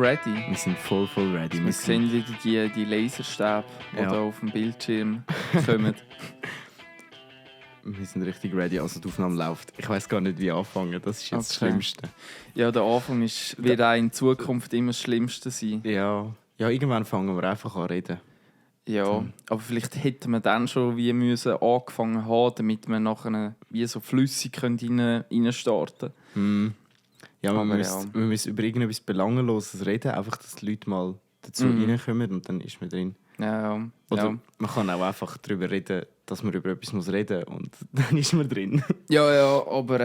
ready. Wir sind voll ready. Wir sehen wieder die Laserstäbe, die da auf dem Bildschirm kommen. Wir sind richtig ready, also die Aufnahme läuft. Ich weiss gar nicht, wie anfangen. Das ist jetzt das Schlimmste. Ja, der Anfang wird auch in Zukunft immer das Schlimmste sein. Ja, irgendwann fangen wir einfach an reden. Ja, aber vielleicht hätten wir dann schon wie müssen angefangen haben, damit wir nachher wie so flüssig rein starten können. Ja, wir müssen über irgendetwas Belangenloses reden, einfach, dass die Leute mal dazu reinkommen und dann ist man drin. Ja. Oder man kann auch einfach darüber reden, dass man über etwas reden muss und dann ist man drin. Ja, aber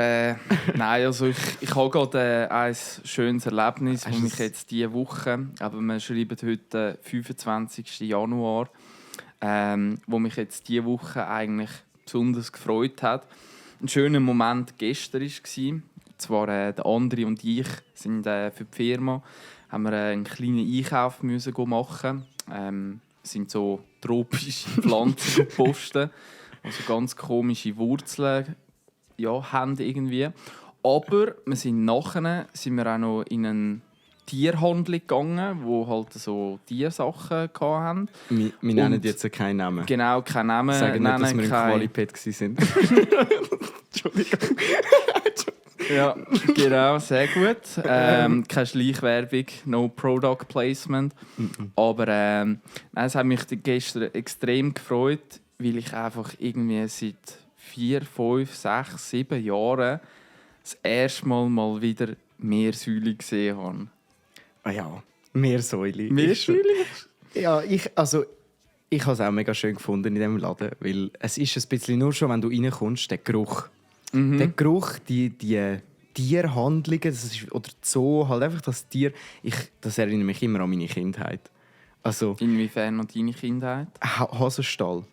nein, also ich habe gerade ein schönes Erlebnis, das mich jetzt diese Woche, aber wir schreiben heute 25. Januar, wo mich jetzt diese Woche eigentlich besonders gefreut hat. Ein schöner Moment gestern war, zwar der André und ich sind für die Firma, haben wir einen kleinen Einkauf müssen machen. Sind so tropische Pflanzen gepostet, also ganz komische Wurzeln haben irgendwie. Aber wir sind nachher auch noch in eine Tierhandlung gegangen, wo halt so Tiersachen hatten. Wir nennen jetzt keinen Namen. Genau, keinen Namen. Sagen nicht, dass wir in Qualipet waren. Entschuldigung. Ja, genau, sehr gut. Keine Schleichwerbung, no Product Placement. Aber es hat mich gestern extrem gefreut, weil ich einfach irgendwie seit 4, 5, 6, 7 Jahren das erste Mal wieder Meersäule gesehen habe. Ah ja, Meersäule. Meersäule? Ja, ich habe es auch mega schön gefunden in diesem Laden, weil es ist ein bisschen nur schon, wenn du reinkommst, der Geruch. Der Geruch, die Tierhandlungen, das ist, oder Zoo, halt einfach das Tier, das erinnert mich immer an meine Kindheit. Also, inwiefern an deine Kindheit? Hasenstall.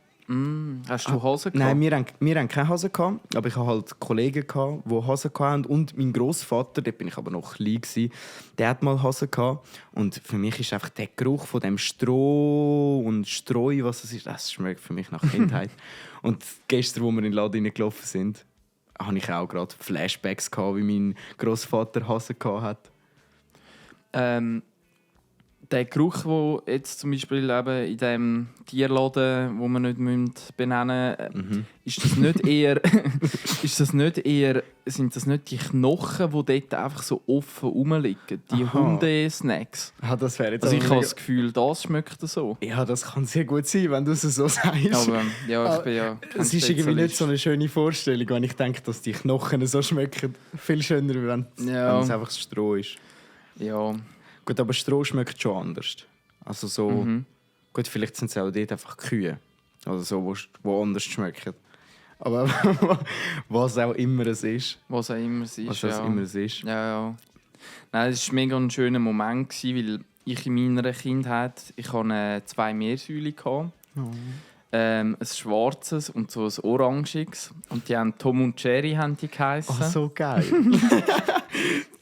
Hast du Hasen gehabt? Nein, wir hatten keine Hasen gehabt, aber ich hatte halt Kollegen, die Hasen hatten. Und mein Grossvater, dort bin ich aber noch klein gewesen, der hat mal Hasen gehabt. Und für mich ist einfach der Geruch von dem Stroh und Streu, was es ist, das schmeckt für mich nach Kindheit. Und gestern, als wir in den Laden reingelaufen sind, hatte ich auch gerade Flashbacks gehabt, wie mein Grossvater Hasen hatte. Der Geruch, der jetzt zum Beispiel eben in diesem Tierladen, wo wir nicht benennen müssen, sind das nicht die Knochen, die dort einfach so offen rumliegen? Die Hundesnacks? Ja, das wäre jetzt also ich habe das Gefühl, das schmeckt so. Ja, das kann sehr gut sein, wenn du es so sagst. Aber ich bin ja kein es ist irgendwie nicht so eine schöne Vorstellung, wenn ich denke, dass die Knochen so schmecken. Viel schöner, wenn es einfach Stroh ist. Ja. Gut, aber Stroh schmeckt schon anders. Also so, gut, vielleicht sind es auch dort einfach Kühe. Also so, wo anders schmecken. Aber was auch immer es ist. Was auch immer es ist. Ja. Nein, es war mega ein schöner Moment, weil ich in meiner Kindheit, ich hatte 2 Meersäule. Ein schwarzes und so ein orangiges. Und die haben Tom und Jerry geheissen. Oh, so geil.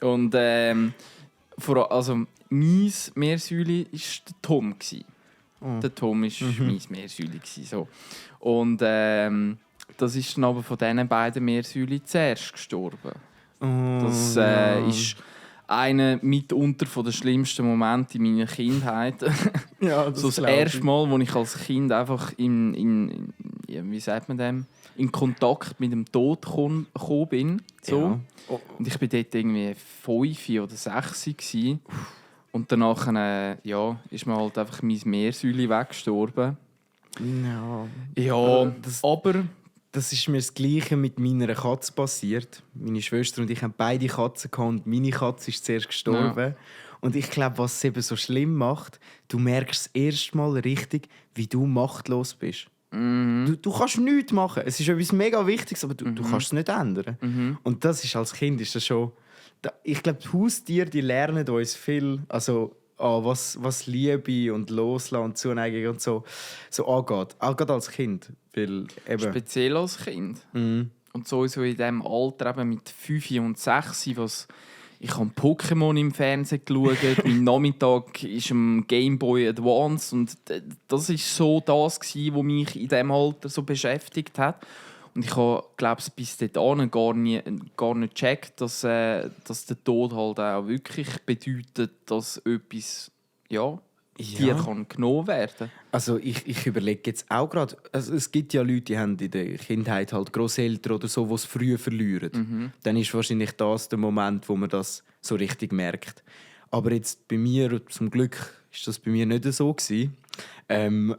Und also mein Meersäule war der Tom. Der Tom war mein Meersäule. So. Und das ist dann aber von diesen beiden Meersäulen zuerst gestorben. Das ist einer mitunter der schlimmsten Momente in meiner Kindheit. Ja, das erste Mal, als ich als Kind einfach in Kontakt mit dem Tod gekommen bin. So. Ja. Und ich war dort irgendwie 5 oder 6 gewesen. Und danach ist mir halt einfach mein Meersäule weggestorben. Ja, aber das ist mir das Gleiche mit meiner Katze passiert. Meine Schwester und ich haben beide Katzen gehabt und meine Katze ist zuerst gestorben. Ja. Und ich glaube, was es eben so schlimm macht, du merkst das erste Mal richtig, wie du machtlos bist. Du kannst nichts machen. Es ist etwas mega Wichtiges, aber du kannst es nicht ändern. Und das ist als Kind ist das schon... Ich glaube, die Haustiere die lernen uns viel, also was Liebe und Loslassen und Zuneigung und so angeht. Auch gerade als Kind. Weil eben speziell als Kind. Und sowieso in diesem Alter eben mit 5 und 6, ich habe Pokémon im Fernsehen geschaut, mein Nachmittag ist am Game Boy Advance und das war so das, was mich in diesem Alter so beschäftigt hat. Und ich habe, glaube ich, bis dahin gar nicht gecheckt, dass der Tod halt auch wirklich bedeutet, dass etwas dir kann genommen werden. Also ich überlege jetzt auch gerade, also es gibt ja Leute, die haben in der Kindheit halt Grosseltern oder so, die es früh verlieren. Dann ist wahrscheinlich das der Moment, wo man das so richtig merkt. Aber jetzt bei mir, zum Glück, ist das bei mir nicht so gewesen.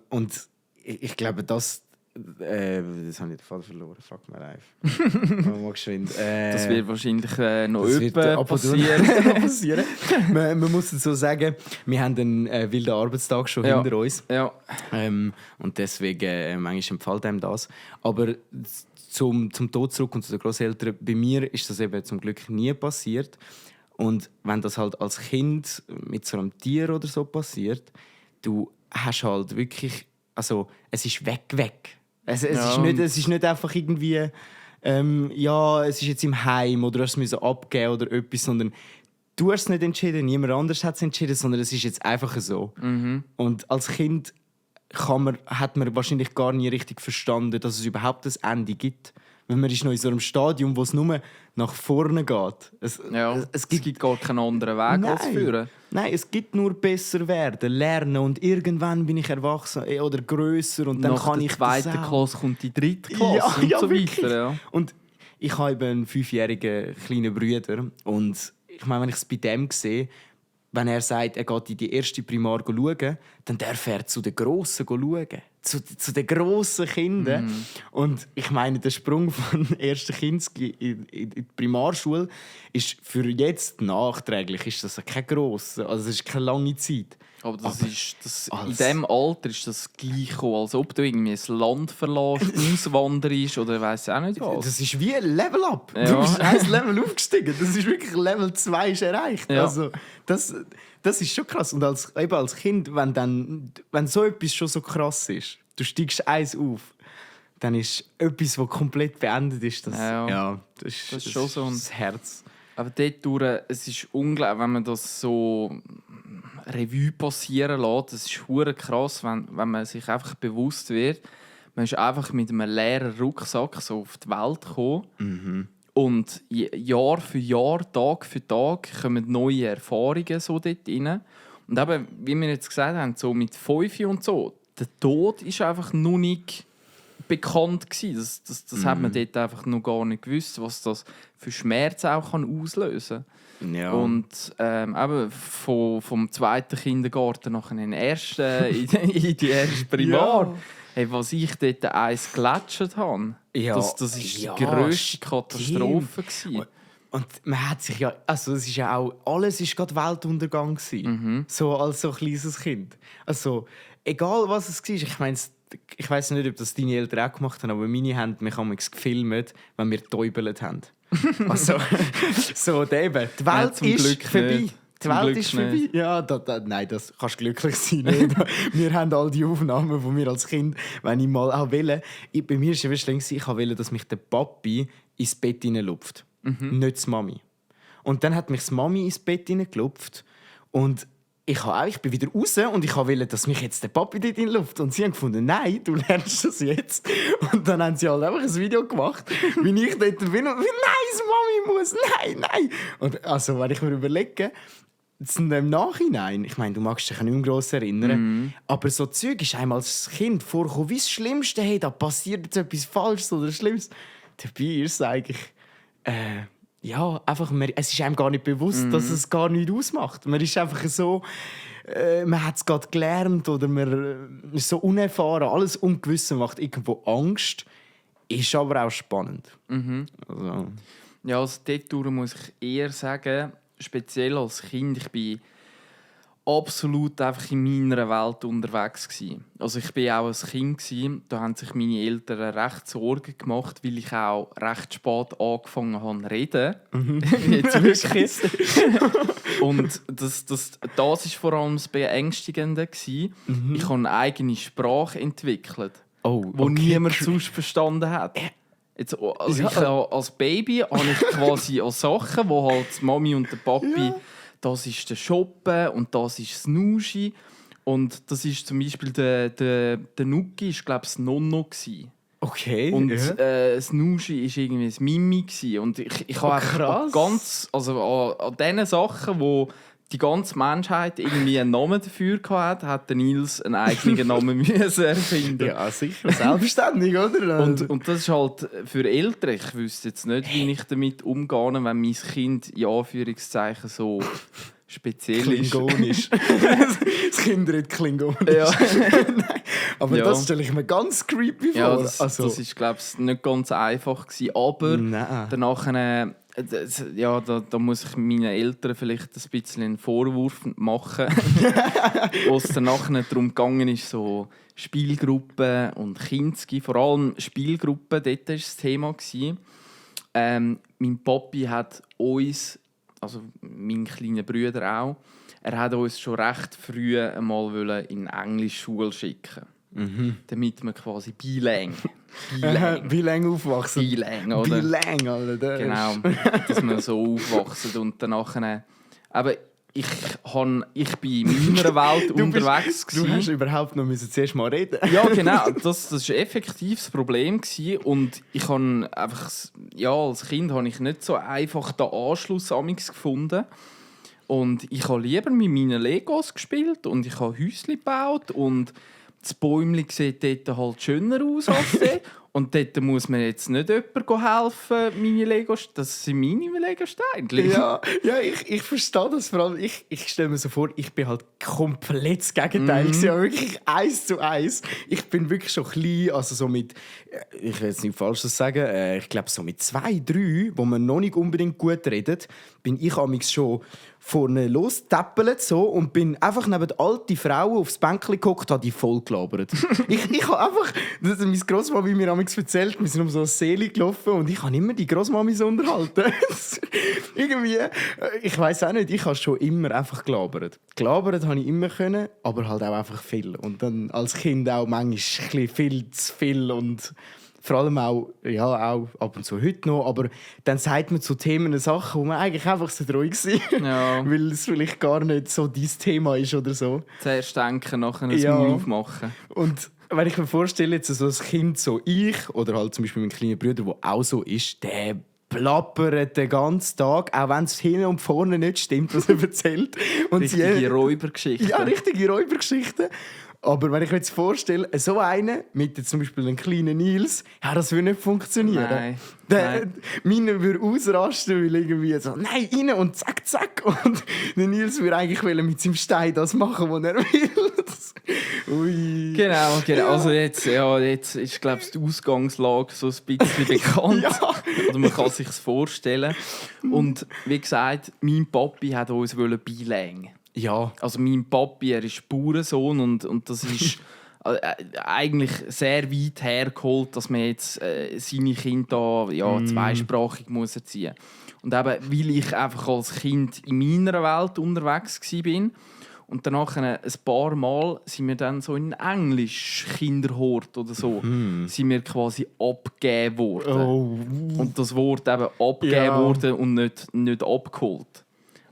Und ich glaube, das habe ich den Fall verloren. Frag mal live. Mal geschwind. Das wird wahrscheinlich noch passieren. man muss dazu sagen, wir haben einen wilden Arbeitstag schon hinter uns. Ja. Und deswegen manchmal empfiehlt einem das. Aber zum Tod zurück und zu den Grosseltern, bei mir ist das eben zum Glück nie passiert. Und wenn das halt als Kind mit so einem Tier oder so passiert, du hast halt wirklich, also es ist weg. Es ist nicht einfach irgendwie, es ist jetzt im Heim oder du musst es abgeben oder etwas, sondern du hast es nicht entschieden, niemand anders hat es entschieden, sondern es ist jetzt einfach so. Und als Kind hat man wahrscheinlich gar nie richtig verstanden, dass es überhaupt ein Ende gibt. Weil man ist noch in so einem Stadium, wo es nur nach vorne geht. Es gibt gar keinen anderen Weg als führen. Nein, es gibt nur besser werden, lernen und irgendwann bin ich erwachsen oder grösser und dann kann ich das auch. Nach der 2. Klasse kommt die 3. Klasse und so weiter. Ja. Und ich habe eben einen 5-jährigen kleinen Bruder und ich meine, wenn ich es bei dem sehe, wenn er sagt, er geht in die erste Primar schauen, dann darf er zu den Grossen schauen. Zu den grossen Kindern. Und ich meine, der Sprung von ersten Kind in die Primarschule ist für jetzt nachträglich ist das kein grosser, also es ist keine lange Zeit. Aber in diesem Alter ist das gleich gekommen, als ob du irgendwie ein Land verlässt, auswanderst oder weiss auch nicht was. Das ist wie ein Level Up. Ja. Du bist ein Level aufgestiegen. Das ist wirklich Level 2 ist erreicht. Ja. Also, das ist schon krass. Und als Kind, wenn so etwas schon so krass ist, du steigst eins auf, dann ist etwas, das komplett beendet ist. Das ist schon so ein Herz. Aber dort, es ist unglaublich, wenn man das so Revue passieren lässt. Es ist verdammt krass, wenn man sich einfach bewusst wird, man ist einfach mit einem leeren Rucksack so auf die Welt gekommen. Und Jahr für Jahr, Tag für Tag kommen neue Erfahrungen so dort rein. Und eben, wie wir jetzt gesagt haben, so mit 5 und so, der Tod ist einfach noch nicht bekannt gewesen. Das hat man dort einfach noch gar nicht gewusst, was das für Schmerz auch auslösen kann. Ja. Und eben vom 2. Kindergarten nachher in die erste Primar. Ja. Hey, was ich dort eins gletschert habe, das ist die grösste Katastrophe gewesen. Und man hat sich also es ist ja auch, alles ist gerade Weltuntergang gewesen. So als so kleines Kind. Also egal was es war, ich weiss nicht, ob das deine Eltern auch gemacht haben, aber meine haben mich damals gefilmt, wenn wir getäubelt haben. Also, so eben. Die Welt ist vorbei. Nicht. Die Welt ist vorbei. Ja, nein, das kannst du glücklich sein. Wir haben all die Aufnahmen von mir als Kind, wenn ich mal auch will. Bei mir war es schlimm, ich wollte, dass mich der Papi ins Bett hineinlupft. Nicht die Mami. Und dann hat mich die Mami ins Bett hineingelupft und ich bin wieder raus und ich wollte, dass mich jetzt der Papi dort hineinlupft. Und sie haben gefunden, nein, du lernst das jetzt. Und dann haben sie halt einfach ein Video gemacht, wie ich dort bin und nein, die Mami muss, nein. Und also, wenn ich mir überlege, im Nachhinein, ich meine, du magst dich nicht mehr gross erinnern, aber so Zeug ist einem als Kind vorgekommen, wie das Schlimmste, hey, da passiert jetzt etwas Falsches oder Schlimmes. Dabei ist es eigentlich, einfach, es ist einem gar nicht bewusst, dass es gar nichts ausmacht. Man ist einfach so, man hat es gerade gelernt oder man ist so unerfahren, alles Ungewisse macht irgendwo Angst, ist aber auch spannend. Also. Ja, also dort muss ich eher sagen, speziell als Kind, ich bin absolut einfach in meiner Welt unterwegs gewesen. Also ich bin auch ein Kind gewesen, da haben sich meine Eltern recht Sorgen gemacht, weil ich auch recht spät angefangen habe zu reden. Jetzt wirklich. Und das war vor allem das Beängstigende gewesen. Ich habe eine eigene Sprache entwickelt, die niemand sonst verstanden hat. Jetzt, also ich, als Baby habe ich quasi auch Sachen, wo halt die Mami und der Papi, das ist der Shoppen und das ist das Nuschi. Und das ist zum Beispiel der Nuki, ist glaube ich das Nonno gsi. Okay. Und das Nuschi war irgendwie ein Mimi. Und ich habe einfach ganz, also an diesen Sachen, wo die ganze Menschheit irgendwie einen Namen dafür hatte, hat der Nils einen eigenen Namen müssen erfinden. Ja, sicher. Selbstständig, oder? Und das ist halt für Eltern. Ich wüsste jetzt nicht, wie ich damit umgehe, wenn mein Kind in Anführungszeichen so speziell Klingonisch. Das Kind redet Klingonisch. Ja. Nein, aber das stelle ich mir ganz creepy vor. Ja, das ist, glaube ich, nicht ganz einfach gewesen. Aber danach, da muss ich meinen Eltern vielleicht ein bisschen einen Vorwurf machen. Wo es danach darum gegangen ist, so Spielgruppen und Kinski, vor allem Spielgruppen, dort war das Thema. Mein Papi hat uns, also mein kleiner Bruder auch, er hat uns schon recht früh einmal in Englischschule schicken. Damit wir quasi bilang aufwachsen. Bilang, oder? Bilang, Alter. Genau, dass wir so aufwachsen. Und danach, aber ich bin in meiner Welt unterwegs. Du hast überhaupt noch zuerst mal reden. Ja, genau. Das war effektiv das Problem. Und ich habe einfach, als Kind habe ich nicht so einfach den Anschluss gefunden. Und ich habe lieber mit meinen Legos gespielt und ich habe Häuschen gebaut und das Bäumchen sieht dort halt schöner aus als dort. Und dort muss mir jetzt nicht jemand helfen, meine Legos. Das sind meine Lego-Steine. Ja, ich verstehe das. Vor allem, ich stelle mir so vor, ich bin halt komplett das Gegenteil. Ja, wirklich 1:1. Ich bin wirklich schon klein, also so mit, ich will jetzt nicht Falsches sagen, ich glaube so mit 2, 3, wo man noch nicht unbedingt gut redet, bin ich amigs schon vorne losgetäppelt so und bin einfach neben die alte Frau aufs Bänkchen gehockt, habe die voll gelabert. ich habe einfach, meine Grossmami mir amigs erzählt, wir sind um so eine Seele gelaufen und ich habe immer die Grossmami so unterhalten. Irgendwie, ich weiss auch nicht, ich habe schon immer einfach gelabert. Gelabert habe ich immer können, aber halt auch einfach viel. Und dann als Kind auch manchmal viel zu viel und vor allem auch ab und zu heute noch, aber dann sagt man zu Themen Sachen, wo man eigentlich einfach so ruhig sein weil es vielleicht gar nicht so dein Thema ist oder so. Zuerst denken, nachher ein Maul aufmachen. Und wenn ich mir vorstelle, jetzt so ein Kind, so ich, oder halt zum Beispiel mein kleiner Bruder, der auch so ist, der plappert den ganzen Tag, auch wenn es hinten und vorne nicht stimmt, was er erzählt. Und richtige Räubergeschichten. Ja, richtige Räubergeschichten. Aber wenn ich mir jetzt vorstelle, so einen mit zum Beispiel einem kleinen Nils, das würde nicht funktionieren. Nein. Meiner würde ausrasten, weil irgendwie so, nein, rein und zack, zack. Und der Nils würde eigentlich mit seinem Stein das machen, was er will. Ui. Genau. Ja. Also jetzt ist, glaube ich, die Ausgangslage so ein bisschen bekannt. Oder man kann sich es vorstellen. Und wie gesagt, mein Papi hat uns beilängen. Ja. Also mein Papi, er ist Bauernsohn und das ist eigentlich sehr weit hergeholt, dass man jetzt seine Kinder zweisprachig muss erziehen muss. Und eben, weil ich einfach als Kind in meiner Welt unterwegs war und danach ein paar Mal sind wir dann so in Englisch Kinderhort oder so sind wir quasi abgegeben worden. Oh. Und das Wort eben abgegeben worden und nicht abgeholt.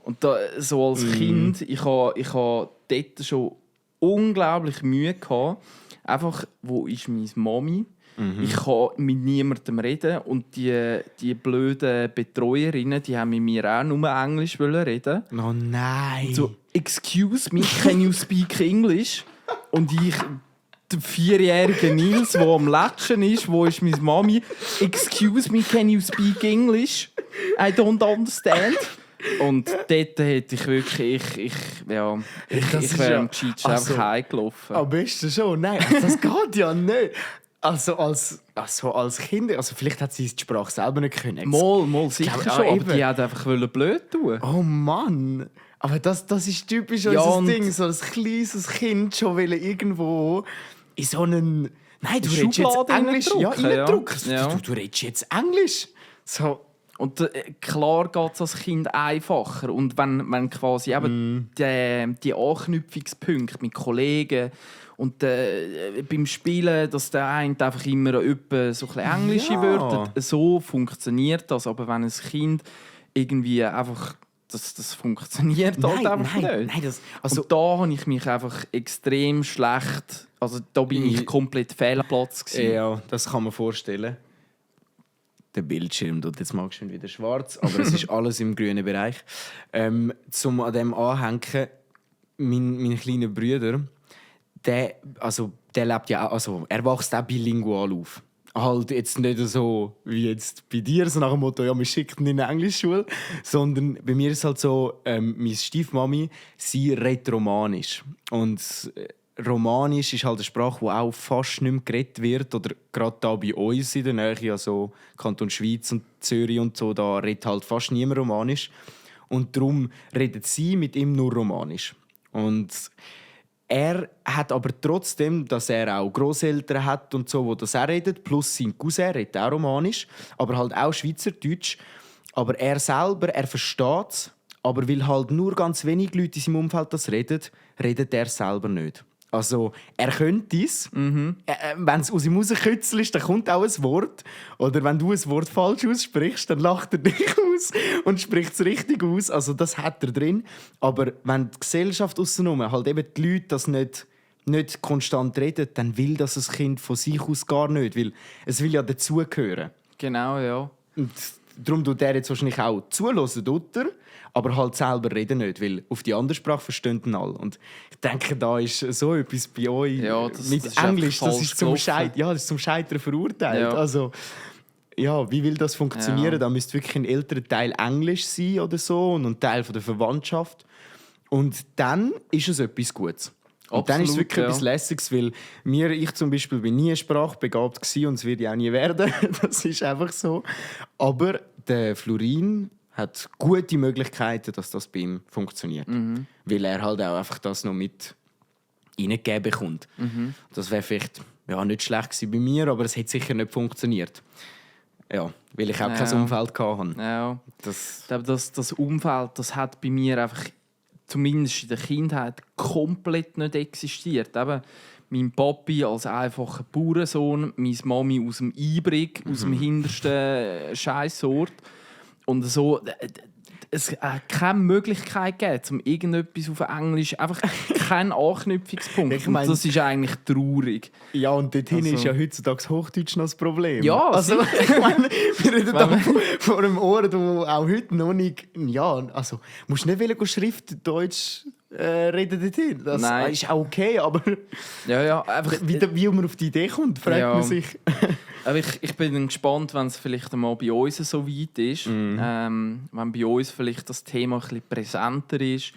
Und da, so als Kind, ich habe dort schon unglaublich Mühe gehabt. Einfach, wo ist meine Mami? Ich kann mit niemandem reden. Und die blöden Betreuerinnen, die haben mit mir auch nur Englisch reden. Oh nein! So, excuse me, can you speak English? Und ich, der 4-jährige Nils, der am Latschen ist, wo ist meine Mami? Excuse me, can you speak English? I don't understand. Und dort hätte ich wirklich, ich wäre am Gescheitsten einfach heimgelaufen. Aber bist du schon? Nein, das geht ja nicht. Also als Kind, also vielleicht hat sie die Sprache selber nicht können. Mal, sicher schon, aber die hat einfach blöd tun. Oh Mann! Aber das ist typisch unser Ding, so ein kleines Kind schon irgendwo in so einen... Nein, du redest jetzt Englisch. Reindrücken. Ja. Du redest jetzt Englisch. So... Und klar geht es als Kind einfacher. Und wenn quasi eben die Anknüpfungspunkte mit Kollegen und beim Spielen, dass der eine einfach immer so ein bisschen englische Wörter, so funktioniert das. Aber wenn ein Kind irgendwie einfach das funktioniert halt einfach nicht. Nein, also und da habe ich mich einfach extrem schlecht... Also da bin ich komplett fehl am Platz gewesen. Ja, das kann man vorstellen. Der Bildschirm tut jetzt mal schon wieder schwarz, aber es ist alles im grünen Bereich. Zum an dem anhängen, mein kleiner Bruder, der lebt ja auch, also er wächst auch bilingual auf. Halt jetzt nicht so wie jetzt bei dir, so nach dem Motto, ja, wir schicken ihn in eine Englischschule, sondern bei mir ist halt so, meine Stiefmami, sie redet Romanisch. Und Romanisch ist halt eine Sprache, die auch fast nicht mehr geredet wird. Oder gerade da bei uns in der Nähe, also Kanton Schweiz und Zürich und so, da redet halt fast niemand Romanisch. Und darum redet sie mit ihm nur Romanisch. Und er hat aber trotzdem, dass er auch Grosseltern hat und so, wo das auch redet, plus sein Cousin redet auch Romanisch, aber halt auch Schweizerdeutsch. Aber er selber, er versteht es, aber weil halt nur ganz wenige Leute in seinem Umfeld das reden, redet er selber nicht. Also, er könnte es. Wenn es aus ihm rauskützelst, dann kommt auch ein Wort. Oder wenn du ein Wort falsch aussprichst, dann lacht er dich aus und spricht es richtig aus. Also, das hat er drin. Aber wenn die Gesellschaft außenrum, halt eben die Leute das nicht konstant reden, dann will das ein Kind von sich aus gar nicht. Weil es will ja dazugehören. Genau, ja. Und darum tut er jetzt wahrscheinlich auch zuhören, aber halt selber reden nicht, weil auf die andere Sprache verstehen ihn alle. Und ich denke, da ist so etwas bei euch mit das Englisch, das ist zum Scheitern verurteilt. Ja. Also, ja, wie will das funktionieren? Ja. Da müsste wirklich ein älterer Teil Englisch sein oder so und ein Teil von der Verwandtschaft. Und dann ist es etwas Gutes. Und Absolut, dann ist es wirklich etwas Lässiges, weil ich zum Beispiel bin nie sprachbegabt gewesen und es wird ja auch nie werden. Das ist einfach so. Aber der Florin hat gute Möglichkeiten, dass das bei ihm funktioniert. Weil er halt auch einfach das noch mit reingegeben bekommt. Das wäre vielleicht nicht schlecht gewesen bei mir, aber es hätte sicher nicht funktioniert. Ja, weil ich auch kein Umfeld hatte. Ja. Ich glaube, das Umfeld, das hat bei mir einfach, zumindest in der Kindheit, komplett nicht existiert. Eben, mein Papi als einfacher Bauernsohn, meine Mami aus dem Ibrig, aus dem hintersten Scheissort. Und so, es hat keine Möglichkeit gegeben, um irgendetwas auf Englisch, einfach keinen Anknüpfungspunkt. Ich meine, und das ist eigentlich traurig. Ja, und dorthin ist ja heutzutage Hochdeutsch noch das Problem. Ja, also ich meine, wir reden da vor einem Ort, wo auch heute noch nicht, also musst du nicht wollen Schriftdeutsch reden dorthin. Das ist auch okay, aber einfach, wie man auf die Idee kommt, fragt man sich. Aber ich bin dann gespannt, wenn es vielleicht einmal bei uns so weit ist. Wenn bei uns vielleicht das Thema ein bisschen präsenter ist.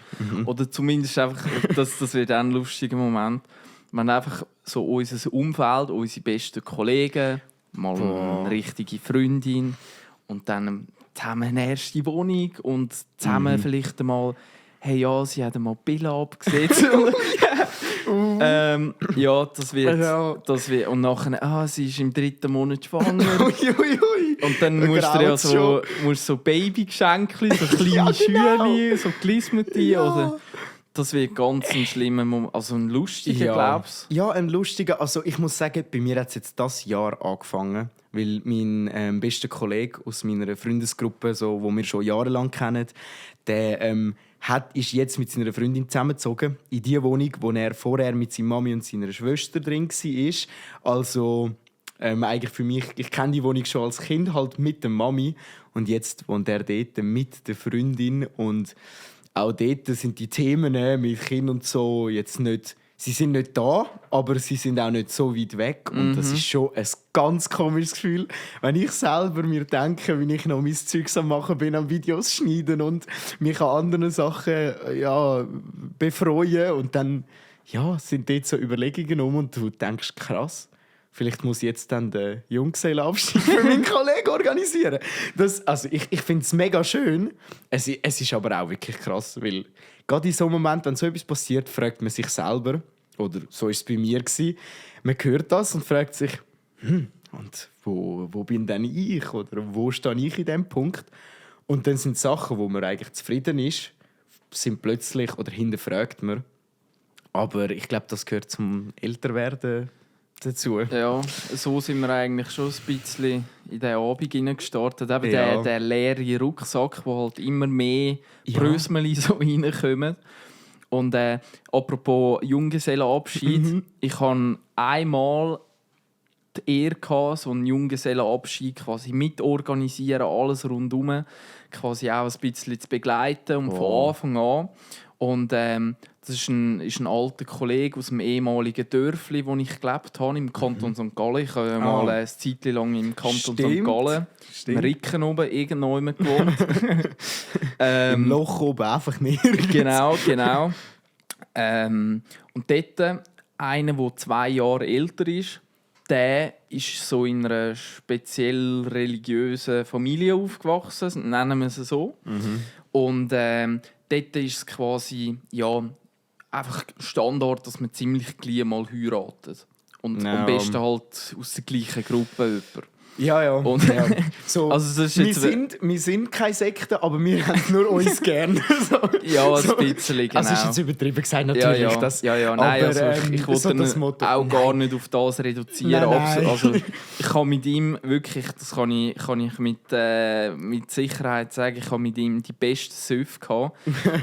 Oder zumindest einfach, das wird ein lustiger Moment. Wenn einfach so unser Umfeld, unsere besten Kollegen, mal eine richtige Freundin und dann zusammen eine erste Wohnung und zusammen vielleicht einmal, hey ja, sie hat einmal die Pille abgesetzt. Das wird. Und nachher, sie ist im 3. Monat schwanger. Und dann musst du so Babygeschenkchen, so kleine Schüle, so Glismeti. Oder das wird ganz ein schlimmer Moment. Also ein lustiger, glaubst du? Ja, ein lustiger. Also ich muss sagen, bei mir hat es jetzt das Jahr angefangen. Weil mein bester Kollege aus meiner Freundesgruppe, so, wo wir schon jahrelang kennen, der ist jetzt mit seiner Freundin zusammengezogen in die Wohnung, wo er vorher mit seiner Mami und seiner Schwester drin war. Also eigentlich für mich, ich kenne die Wohnung schon als Kind halt mit der Mami und jetzt wohnt er dort mit der Freundin und auch dort sind die Themen mit Kind und so jetzt nicht. Sie sind nicht da, aber sie sind auch nicht so weit weg. Und das ist schon ein ganz komisches Gefühl, wenn ich selber mir denke, wie ich noch mein Zeugs am machen bin, am Videos schneiden und mich an anderen Sachen befreuen. Und dann sind dort so Überlegungen und du denkst, krass, vielleicht muss ich jetzt dann den Junggesellenabschied für meinen Kollegen organisieren. Ich finde es mega schön. Es ist aber auch wirklich krass, weil gerade in so einem Moment, wenn so etwas passiert, fragt man sich selber, oder so war es bei mir, man hört das und fragt sich, und wo bin denn ich? Oder wo stehe ich in diesem Punkt? Und dann sind Sachen, wo man eigentlich zufrieden ist, sind plötzlich, oder hinterfragt man. Aber ich glaube, das gehört zum Älterwerden dazu. Ja, so sind wir eigentlich schon ein bisschen in den Abend hineingestartet. Eben der leere Rucksack, wo halt immer mehr Brösmeli so reinkommen. Und apropos Junggesellenabschied, ich hatte einmal die Ehre gehabt, so einen Junggesellenabschied quasi mitorganisieren, alles rundherum, quasi auch ein bisschen zu begleiten und von Anfang an. Und das ist ein alter Kollege aus dem ehemaligen Dörfli, wo ich gelebt habe, im Kanton St. Gallen. Ich habe mal eine Zeit lang im Kanton St. Gallen, im Ricken oben, irgendwo gewohnt. Im Loch oben, einfach nicht. Genau. Und dort, einer, der 2 Jahre älter ist, der ist so in einer speziell religiösen Familie aufgewachsen, nennen wir es so. Und dort ist es quasi einfach Standard, dass man ziemlich gleich mal heiratet. Und am besten halt aus der gleichen Gruppe jemand. Ja. Und, so, also das ist wir sind keine Sekte, aber wir haben nur uns gern. Ja, ein bisschen, genau. Also ist jetzt übertrieben gesagt, natürlich. Ja. Das, nein, aber, also ich wollte so auch gar nicht auf das reduzieren. Nein. Also, ich kann mit ihm wirklich, das kann ich mit Sicherheit sagen, ich habe mit ihm die besten Söffe gehabt.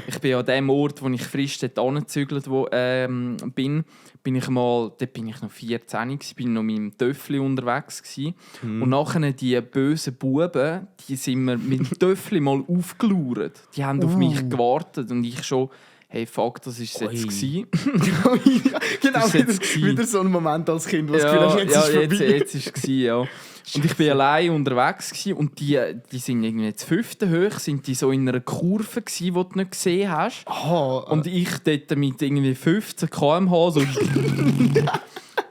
Ich bin an dem Ort, wo ich frisch dort angezügelt bin ich mal, dort bin ich noch 14 gewesen, bin noch mit dem Töffli unterwegs gewesen. Und nachher die bösen Buben, die sind mir mit dem Töffli mal aufgelauert. Die haben auf mich gewartet und ich schon, hey fuck, das ist es jetzt gewesen. Genau, wieder so ein Moment als Kind, was du jetzt ist vorbei. Jetzt ist es gewesen, ja. Und ich war allein unterwegs gewesen, und die sind irgendwie jetzt 5. hoch, sind die so in einer Kurve gewesen, die du nicht gesehen hast. Und ich dort mit irgendwie 15 km/h so.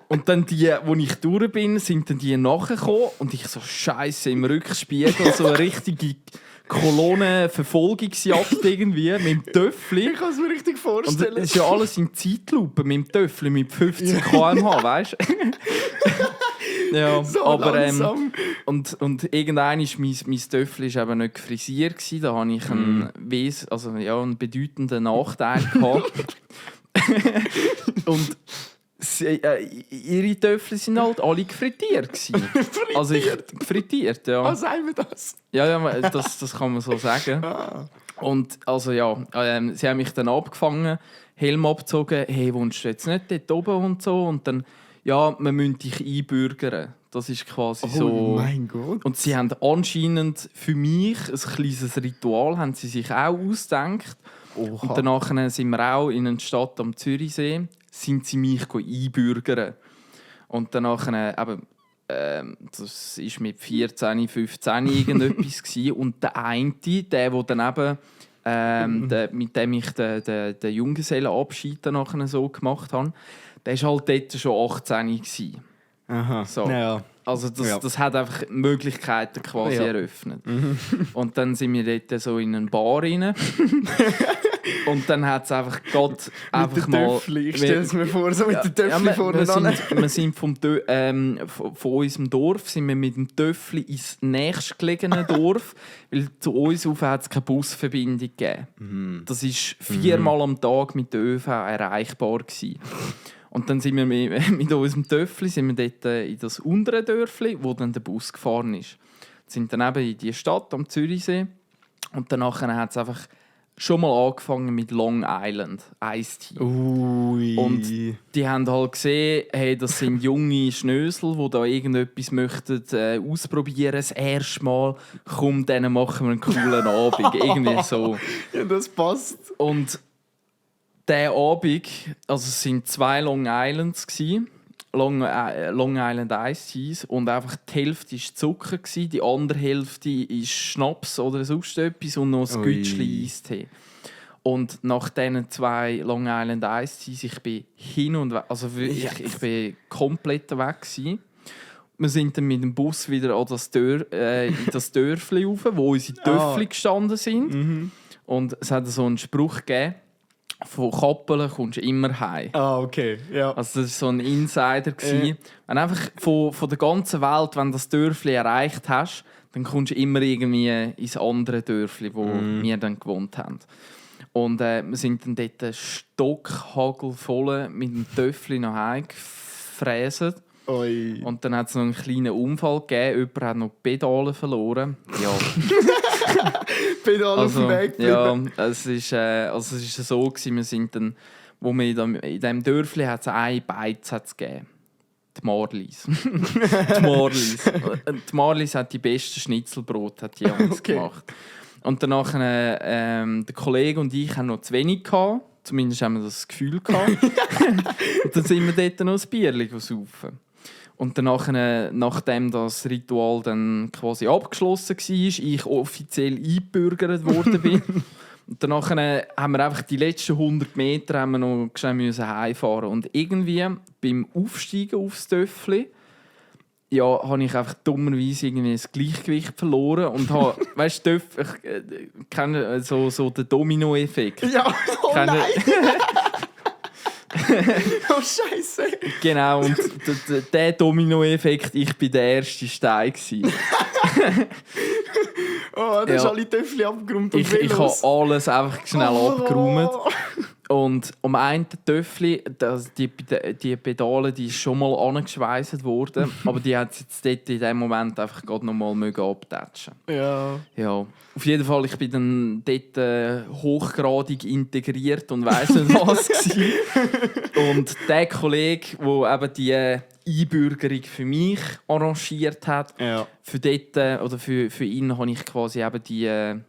Und dann die, wo ich durch bin, sind dann die nachgekommen und ich so Scheiße im Rückspiegel, so eine richtige Kolonnenverfolgungsjagd irgendwie mit dem Töffli. Ich kann es mir richtig vorstellen. Und es ist ja alles in Zeitlupe mit dem Töffli mit 15 km/h, weißt du? Ja, so aber und irgendwann ist mein Töffli eben nicht gefrisiert gewesen. Da hatte ich einen bedeutenden Nachteil gehabt. Und ihre Töffli sind halt alle gefrittiert gewesen. Also gefrittiert, ja. Was sagen wir das? Ja, das kann man so sagen. Und also sie haben mich dann abgefangen, Helm abgezogen, hey, wohnst du jetzt nicht dort oben und so? Und dann, ja, man müsste dich einbürgern. Das ist quasi so. Oh mein Gott. Und sie haben anscheinend für mich ein kleines Ritual, haben sie sich auch ausgedacht. Oha. Und danach sind wir auch in einer Stadt am Zürichsee, sind sie mich einbürgern. Und danach das war mit 14, 15 irgendetwas gewesen. Und der eine, der dann eben, mit dem ich den Junggesellenabschied nachher so gemacht habe, der war halt dort schon 18 gewesen. Aha. So. Ja. Also das hat einfach Möglichkeiten quasi eröffnet. Und dann sind wir dort so in eine Bar rein. Und dann hat es einfach Gott einfach mal... Töffli. Ich stelle es mir vor, so mit den Töffli vorne dran. Wir sind von unserem Dorf sind wir mit dem Töffli ins nächstgelegene Dorf, weil zu uns hat es keine Busverbindung gegeben. Das war 4-mal am Tag mit der ÖV erreichbar gewesen. Und dann sind wir mit unserem Töffli sind wir dort in das untere Dörfli, wo dann der Bus gefahren ist. Wir sind dann eben in die Stadt am Zürichsee und danach hat es einfach schon mal angefangen mit Long Island Iced Tea. Und die haben halt gesehen, hey, das sind junge Schnösel, die da irgendetwas möchten ausprobieren, das erste Mal. Komm, denen machen wir einen coolen Abend. Irgendwie so. Ja, das passt. Und dieser Abend, also es waren 2 Long Islands, Long Island Iced Teas, und einfach die Hälfte war Zucker, die andere Hälfte ist Schnaps oder sonst etwas und noch ein Gütschli Eistee. Und nach diesen 2 Long Island Iced Teas, ich bin hin und weg, also ich bin komplett weg gewesen. Wir sind dann mit dem Bus wieder an in das Dörfli rauf, wo unsere Töffli gestanden sind. Und es hat so einen Spruch gegeben, von Kappeln kommst du immer heim. Okay. Ja. Also das war so ein Insider. Wenn einfach von der ganzen Welt, wenn du das Dörfli erreicht hast, dann kommst du immer irgendwie ins andere Dörfli, wo wir dann gewohnt haben. Und wir sind dann dort stockhagelvoll mit dem Töffli nach Hause gefräset. Oi. Und dann hat es noch einen kleinen Unfall gegeben. Jemand hat noch die Pedale verloren. Ja. Pedale auf dem Weg geblieben. Ja, es ist so gewesen, wir sind dann, wo wir in diesem Dörfli hat es eine Beiz gegeben. Die Marlies. Die Marlies hat die besten Schnitzelbrot hat die uns gemacht. Und danach der Kollege und ich haben noch zu wenig gehabt. Zumindest haben wir das Gefühl gehabt. Und dann sind wir dort noch ein Bierchen saufen. Und danach, nachdem das Ritual dann quasi abgeschlossen war, ich offiziell eingebürgert worden bin. Und danach haben wir einfach die letzten 100 Meter haben wir noch schnell heimfahren. Und irgendwie beim Aufsteigen aufs Töffli habe ich einfach dummerweise irgendwie das Gleichgewicht verloren und habe, weißt du, ich kenne so den Domino-Effekt. Ja, oh nein! Oh Scheiße! Genau, und der Domino-Effekt, ich war der erste Stein. Oh, du hast alle Töffel abgeräumt und ich habe alles einfach schnell abgeräumt. Und am einen Töffel, die Pedale, die ist schon mal angeschweißt worden, aber die hat jetzt dort in dem Moment einfach gerade noch mal abtatschen. Ja. Ja. Auf jeden Fall, ich bin dann dort hochgradig integriert und weiss nicht was war. Und der Kollege, der eben die Einbürgerung für mich arrangiert hat, für dort, oder für ihn habe ich quasi eben die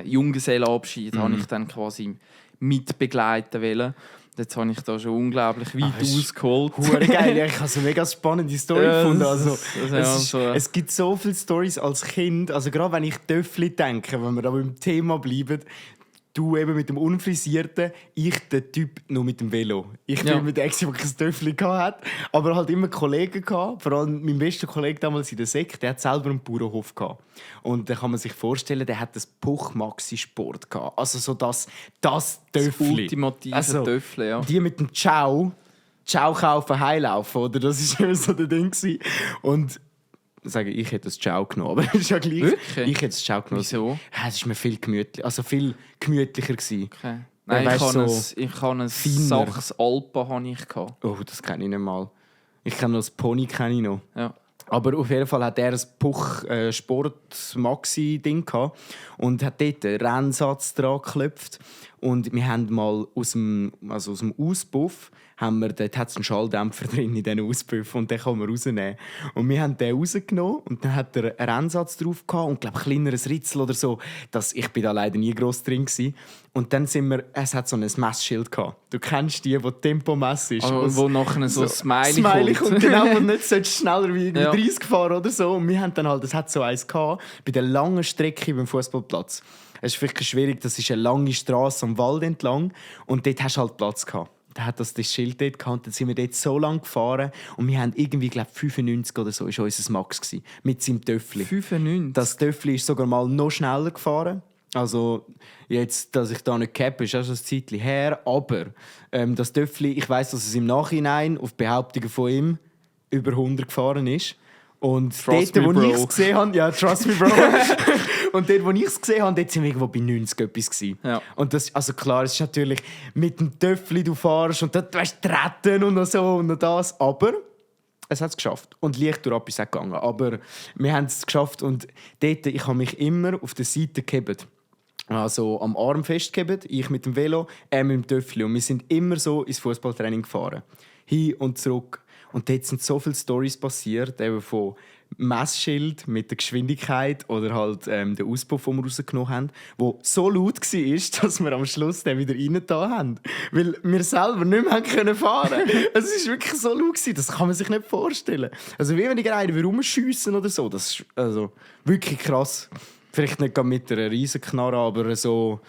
Junggesellenabschied habe ich dann quasi mitbegleiten wollen. Jetzt habe ich da schon unglaublich weit ausgeholt. Geil, ich habe eine mega spannende Story gefunden. Es gibt so viele Storys als Kind. Also gerade wenn ich Töffli denke, wenn wir da beim Thema bleiben, du eben mit dem Unfrisierten, ich der Typ nur mit dem Velo. Ich bin mit der der kein Töffli hatte, aber halt immer Kollegen gehabt. Vor allem mein bester Kollege damals in der Sek, der hat selber einen Bauernhof gehabt. Und da kann man sich vorstellen, der hat das Puch-Maxi-Sport gehabt. Also so das Töffli. Das ultimative Töffli, ja. Die mit dem Ciao kaufen, heilaufen, oder? Das war immer so der Ding. Und ich hätte das Ciao genommen, aber das ist ja gleich. Wirklich? Ich hätte das Ciao genommen. Wieso? Es war mir viel gemütlicher gewesen. Okay. Nein, ich habe ein Sachs Alpen. Oh, das kenne ich nicht mal. Ich kenne noch das Pony. Ja. Aber auf jeden Fall hat er ein Puch-Sport-Maxi-Ding gehabt und hat dort einen Rennsatz dran geklopft. Und wir haben mal aus dem Auspuff, dort hat es einen Schalldämpfer drin in diesen Auspuff und den kann man rausnehmen. Und wir haben den rausgenommen und dann hat er einen Rennsatz drauf gehabt und glaube kleineres Ritzel oder so. Ich bin da leider nie gross drin gewesen. Und dann es hat so ein Messschild gehabt. Du kennst die Tempomass ist. Wo nachher so ein Smiley kommt. Genau, wo nicht schneller wie 30 fahren oder so. Und wir haben dann halt, es hat so eins gehabt, bei der langen Strecke beim Fußballplatz. Es ist vielleicht schwierig, das ist eine lange Straße am Wald entlang und dort hast du halt Platz gehabt. Da hat das Schild dort gehabt, dann sind wir dort so lange gefahren und wir haben irgendwie, glaube 95 oder so, ist unser Max gewesen, mit seinem Töffli. 95? Das Töffli ist sogar mal noch schneller gefahren. Also jetzt, dass ich da nicht cappe, ist auch schon ein Zeitchen her, aber das Töffli, ich weiss, dass es im Nachhinein auf Behauptungen von ihm über 100 gefahren ist. Und dort, wo ich es gesehen habe, ja, trust me, Bro. Und dort, wo ich es gesehen habe, dort sind wir irgendwo bei 90 etwas gewesen. Ja. Und das, also klar, es ist natürlich mit dem Töffli, du fährst und dort weißt du treten und so und das. Aber es hat es geschafft. Und leicht durch ist es gegangen. Aber wir haben es geschafft und dort, ich habe mich immer auf der Seite gehebt. Also am Arm festgehebt, ich mit dem Velo, er mit dem Töffli. Und wir sind immer so ins Fußballtraining gefahren. Hin und zurück. Und dort sind so viele Storys passiert, eben von Messschild mit der Geschwindigkeit oder halt der Auspuff, den wir rausgenommen haben, der so laut war, dass wir am Schluss den wieder reingetan haben. Weil wir selber nicht mehr fahren konnten. Es war wirklich so laut, das kann man sich nicht vorstellen. Also wie wenn ich einen rumschiessen oder so. Das ist also wirklich krass. Vielleicht nicht mit einer Riesenknarre, aber so...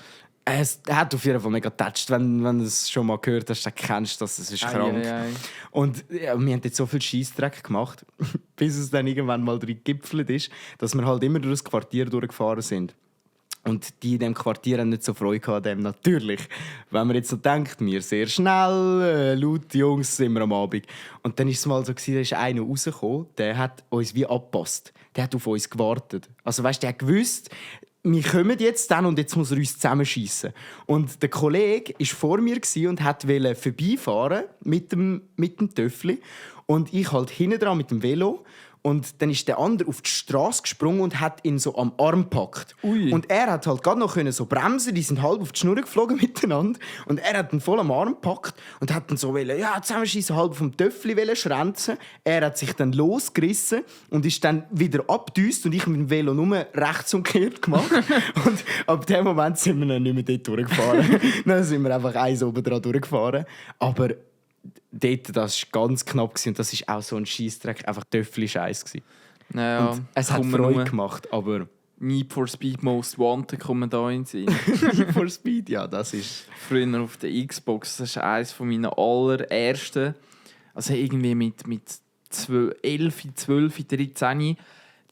Es hat auf jeden Fall mega getatscht. Wenn du es schon mal gehört hast, dann kennst du das. Es ist krank. Und wir haben jetzt so viel Scheissdreck gemacht, bis es dann irgendwann mal drin gegipfelt ist, dass wir halt immer durch das Quartier durchgefahren sind. Und die in diesem Quartier haben nicht so Freude gehabt an dem, natürlich. Wenn man jetzt so denkt, wir sehr schnell, laut Jungs sind wir am Abend. Und dann war es mal so, da ist einer rausgekommen, der hat uns wie angepasst. Der hat auf uns gewartet. Also weißt, der hat gewusst, wir kommen jetzt dann und jetzt muss er uns zusammenschießen. Und der Kollege war vor mir und wollte vorbeifahren mit dem Töffli. Und ich halt hinten dran mit dem Velo. Und dann ist der andere auf die Straße gesprungen und hat ihn so am Arm gepackt. Ui. Und er hat halt gerade noch so bremsen, die sind halb auf die Schnur geflogen miteinander. Und er hat ihn voll am Arm gepackt und hat dann so zusammenschießen, halb vom Töffli schränzen. Er hat sich dann losgerissen und ist dann wieder abgedüst und ich mit dem Velo nur rechtsumgekehrt gemacht. Und ab dem Moment sind wir dann nicht mehr dort durchgefahren. Dann sind wir einfach eins oben dran durchgefahren. Aber dort, das war ganz knapp und das war auch so ein Scheissdreck, einfach Töffli-Scheiß. Naja, es hat Freude gemacht, aber... Need for Speed Most Wanted kommen da in den Sinn. Need for Speed, ja, das ist... Früher auf der Xbox, das ist eines meiner allerersten, also irgendwie mit 11, 12, 13,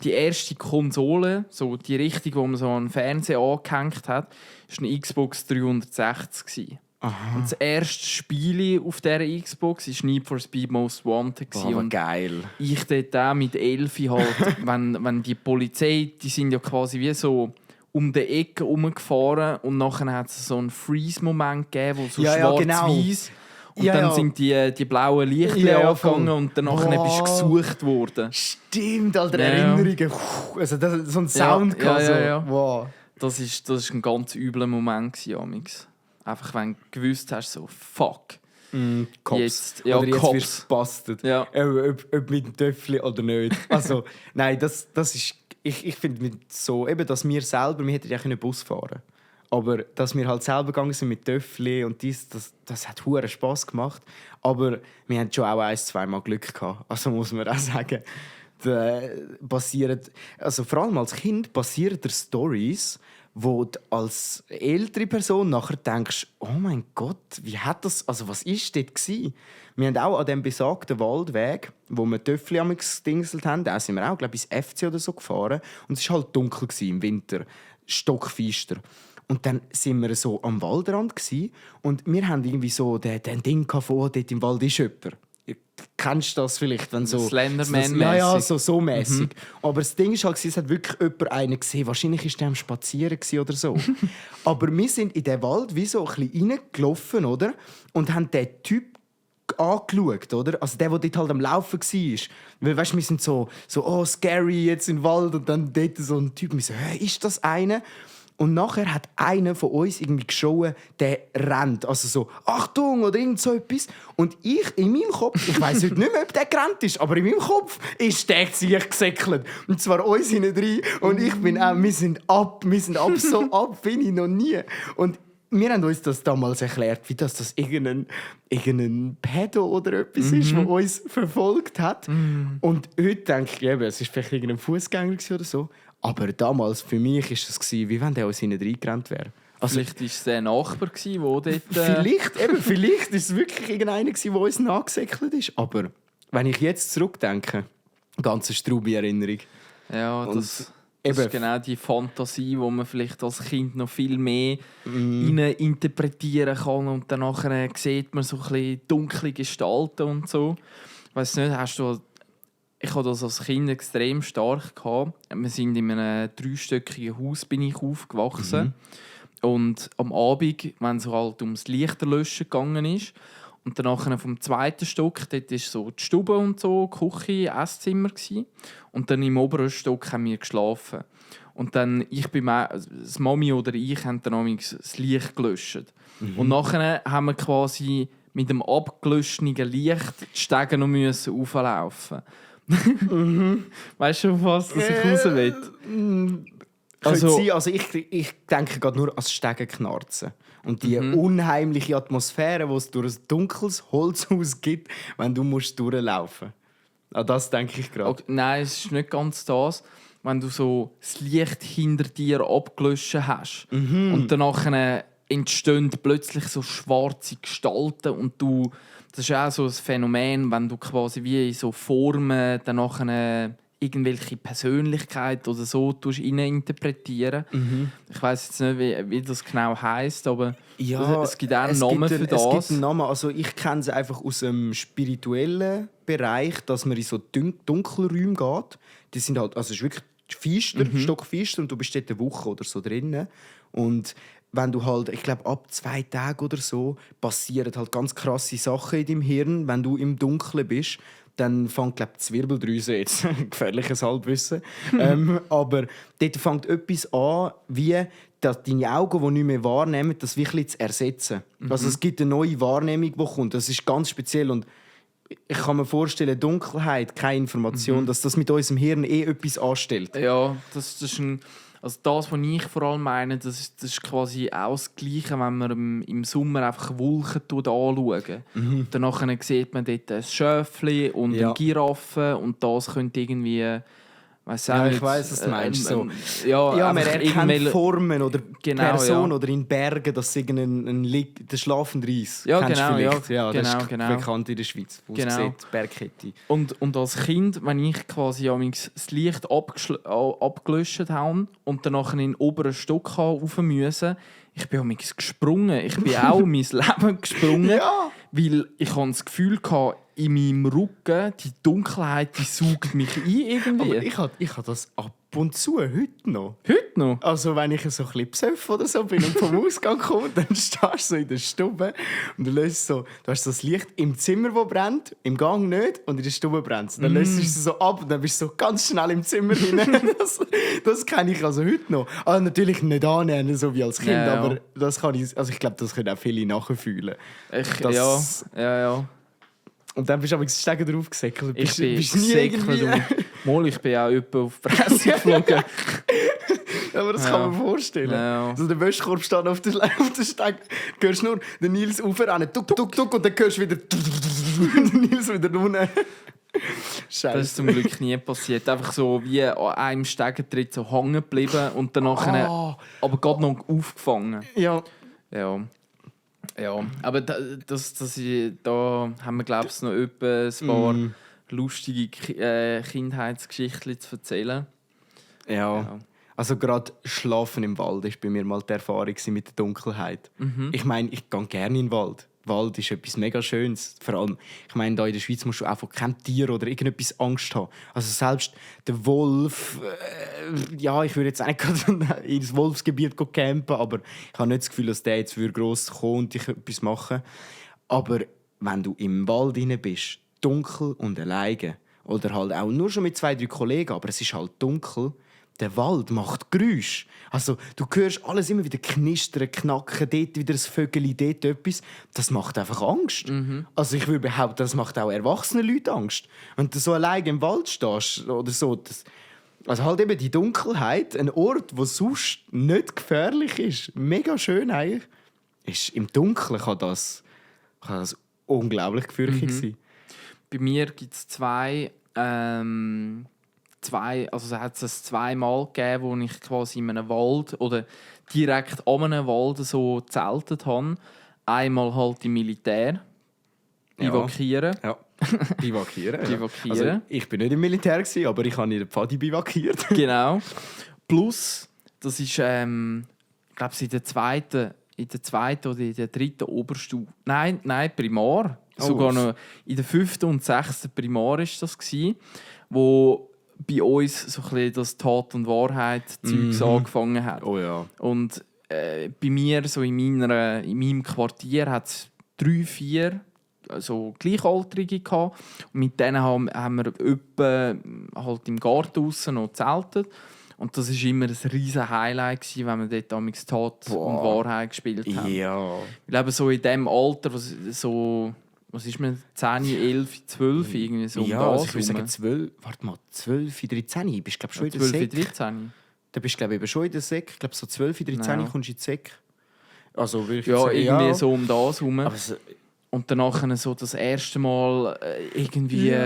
die erste Konsole, so die richtige, die man so an den Fernseher angehängt hat, war eine Xbox 360. Aha. Und das erste Spiel auf dieser Xbox war Need for Speed Most Wanted. Boah, geil. Ich dort auch mit 11 halt, wenn die Polizei, die sind ja quasi wie so um die Ecke herumgefahren und nachher hat es so einen Freeze-Moment gegeben, wo so schwarz-weiß und dann sind die blauen Lichter angegangen und danach bist du gesucht worden. Stimmt, Alter, Erinnerungen. Also das, so ein Sound. Ja. Wow. Das ist ein ganz übler Moment gewesen, einfach wenn du gewusst hast, so fuck. Cops. Jetzt oder jetzt Cops. wirst du gebastelt. Ja. Ob mit dem Töffli oder nicht. Also, nein, das ist... Ich finde so, eben, dass wir selber... Wir hätten ja einen Bus fahren können. Aber dass wir halt selber gegangen sind mit Töffli und das hat huere Spass gemacht. Aber wir hatten schon auch 1-2 Mal Glück gehabt. Also muss man auch sagen. Also vor allem als Kind passieren dir Storys, wo du als ältere Person nachher denkst, oh mein Gott, wie hat das, also was war dort gewesen? Wir haben auch an dem besagten Waldweg, wo wir Töffli gedingselt haben, da sind wir auch, glaube ich, ins FC oder so gefahren. Und es war halt dunkel im Winter, stockfeister. Und dann sind wir so am Waldrand und wir haben irgendwie so den Ding von, dort im Wald ist jemand. Kennst du das vielleicht? Wenn so Slenderman-mässig. Ja, so mässig. Aber das Ding ist halt, es hat wirklich jemand einen gesehen. Wahrscheinlich war der am Spazieren oder so. Aber wir sind in den Wald wie so ein bisschen reingelaufen, oder? Und haben den Typ angeschaut, oder? Also der dort halt am Laufen war. Weil, weißt, wir sind so oh, scary jetzt im Wald. Und dann dort so ein Typ. Wir so, hey, ist das einer? Und nachher hat einer von uns irgendwie geschaut, der rennt. Also so, Achtung oder irgend so etwas. Und ich in meinem Kopf, ich weiss heute nicht mehr, ob der gerannt ist, aber in meinem Kopf ist der sich gesäckelt. Und zwar uns hinein rein. Und ich bin auch, wir sind ab, so ab, bin ich noch nie. Und wir haben uns das damals erklärt, wie das irgendein Pedo oder etwas ist, der uns verfolgt hat. Und heute denke ich, es war vielleicht irgendein Fußgänger oder so. Aber damals, für mich war es, wie wenn der uns hinten reingerannt wäre. Also, vielleicht war es der Nachbar, der dort... Vielleicht war es wirklich irgendeiner, der uns nachgesäckelt ist. Aber wenn ich jetzt zurückdenke, ganz eine straube Erinnerung. Ja, das ist genau die Fantasie, die man vielleicht als Kind noch viel mehr interpretieren kann. Und danach sieht man so ein bisschen dunkle Gestalten und so. Ich weiss nicht, ich hatte das als Kind extrem stark gehabt. Wir sind in einem 3-stöckigen Haus aufgewachsen. Und am Abend, wenn es halt ums Lichterlöschen gegangen ist, und dann vom 2. Stock, dort war so die Stube und so, die Küche, Esszimmer gewesen. Und dann im oberen Stock haben wir geschlafen. Und dann, das Mami oder ich haben dann das Licht gelöscht. Und nachher haben wir quasi mit dem abgelöschten Licht die Stege noch auflaufen. Weißt du, auf was ich raus will? Also ich denke gerade nur ans Stegenknarzen. Und die unheimliche Atmosphäre, die es durch ein dunkles Holzhaus gibt, wenn du durchlaufen musst. An das denke ich gerade. Okay, nein, es ist nicht ganz das. Wenn du so das Licht hinter dir abgelöscht hast und danach entstehen plötzlich so schwarze Gestalten und das ist auch so ein Phänomen, wenn du quasi wie in so Formen danach irgendwelche Persönlichkeit oder so interpretieren. Ich weiss jetzt nicht, wie das genau heisst, aber ja, es gibt auch einen Namen für das. Es gibt einen Namen. Also ich kenne es einfach aus dem spirituellen Bereich, dass man in so Dunkelräume geht. Die sind halt, also es ist wirklich feister, stockfeister, und du bist dort eine Woche oder so drin. Und wenn du halt, ich glaube, ab 2 Tagen oder so passieren halt ganz krasse Sachen in deinem Hirn, wenn du im Dunkeln bist. Dann fängt, glaube ich, die Zwirbeldrüse, jetzt gefährliches Halbwissen, aber dort fängt etwas an, wie dass deine Augen, die nicht mehr wahrnehmen, das wirklich zu ersetzen. Also es gibt eine neue Wahrnehmung, die kommt. Das ist ganz speziell. Und ich kann mir vorstellen, Dunkelheit, keine Information, dass das mit unserem Hirn etwas anstellt. Ja, das ist also das, was ich vor allem meine, das ist quasi auch das Gleiche, wenn man im Sommer einfach Wolken anschaut. Danach sieht man dort ein Schöfli und eine Giraffe und das könnte irgendwie... ich weiss, was du meinst. So. Ja, man erkennt Formen oder Personen oder in Bergen, dass sie der schlafende Reis. Ja, genau. Das ist bekannt in der Schweiz. Genau. Bergkette. Und als Kind, wenn ich quasi das Licht abgelöscht habe und dann in den oberen Stock rauf musste, ich bin gesprungen. Ich bin auch mein Leben gesprungen, weil ich das Gefühl hatte, in meinem Rücken, die Dunkelheit, die saugt mich ein irgendwie. Aber ich habe das ab und zu, heute noch. Heute noch? Also wenn ich so ein bisschen besoffen oder so bin und vom Ausgang komme, dann stehst du so in der Stube und du hast so das Licht im Zimmer, das brennt, im Gang nicht und in der Stube brennt es. Dann löst es so ab und dann bist du so ganz schnell im Zimmer hinein. Das kenne ich also heute noch. Also natürlich nicht annähernd, so wie als Kind, aber das kann ich, also ich glaube, das können auch viele nachfühlen. Ja. Und dann bist du aber Stegen drauf gesäckelt. Ich bin ich bin auch etwa auf die Presse geflogen. Aber das kann man vorstellen. Ja. Also der Wäschkorb steht auf der Steg. Du hörst nur den Nils raufrennen, tuck, tuck, tuck, und dann hörst du wieder den Nils wieder runter. Scheiße. Das ist zum Glück nie passiert. Einfach so wie an einem Stegentritt so hängen geblieben und dann aber gerade noch aufgefangen. Ja. Ja, aber da haben wir, glaube ich, noch etwa ein paar lustige Kindheitsgeschichten zu erzählen. Ja. Also gerade Schlafen im Wald war bei mir mal die Erfahrung mit der Dunkelheit. Ich meine, ich gehe gerne in den Wald. Wald ist etwas mega Schönes. Vor allem, ich meine, hier in der Schweiz musst du einfach kein Tier oder irgendetwas Angst haben. Also selbst der Wolf, ich würde jetzt nicht ins Wolfsgebiet campen, aber ich habe nicht das Gefühl, dass der jetzt gross kommen und dich etwas machen. Aber wenn du im Wald rein bist, dunkel und alleine, oder halt auch nur schon mit 2, 3 Kollegen, aber es ist halt dunkel, der Wald macht Geräusche. Also, du hörst alles immer wieder knistern, knacken, dort wieder ein Vögel, dort etwas. Das macht einfach Angst. Also ich würde behaupten, das macht auch erwachsenen Leuten Angst. Wenn du so allein im Wald stehst oder so, also halt eben die Dunkelheit, ein Ort, wo sonst nicht gefährlich ist, mega schön eigentlich, ist im Dunkeln kann das unglaublich gefährlich sein. Bei mir gibt es also es hat es 2 Mal gegeben, wo ich quasi in einem Wald oder direkt an einem Wald so gezeltet habe. Einmal halt im Militär. Bivakieren. Ja. Bivakieren. Also, ich bin nicht im Militär, aber ich habe in der Pfadi bivakiert. Genau. Plus, das ist, ich glaube, in der zweiten oder in der 3. Oberstufe. Nein, Primar. Sogar noch in der 5. und 6. Primar war das, wo bei uns so ein bisschen das Tat- und Wahrheit-Zeugs angefangen hat. Oh ja. Und bei mir, so in meinem Quartier, hat es 3, 4 so Gleichaltrige gehabt. Und mit denen haben wir etwa halt im Garten draussen noch gezeltet. Und das war immer ein riesen Highlight, wenn wir dort damals Tat und Wahrheit gespielt haben. Ja. Ich glaube, so in dem Alter, was ist man, 10, 11, 12, irgendwie so. Ja, also ich würde sagen 12, 13, bist du glaube schon in der 12, 13. Da bist du glaube ich schon in der Sek. Ich glaube so 12, 13 kommst du in die Sek. Also würde ich sagen, irgendwie so um das herum. Und danach so das erste Mal irgendwie...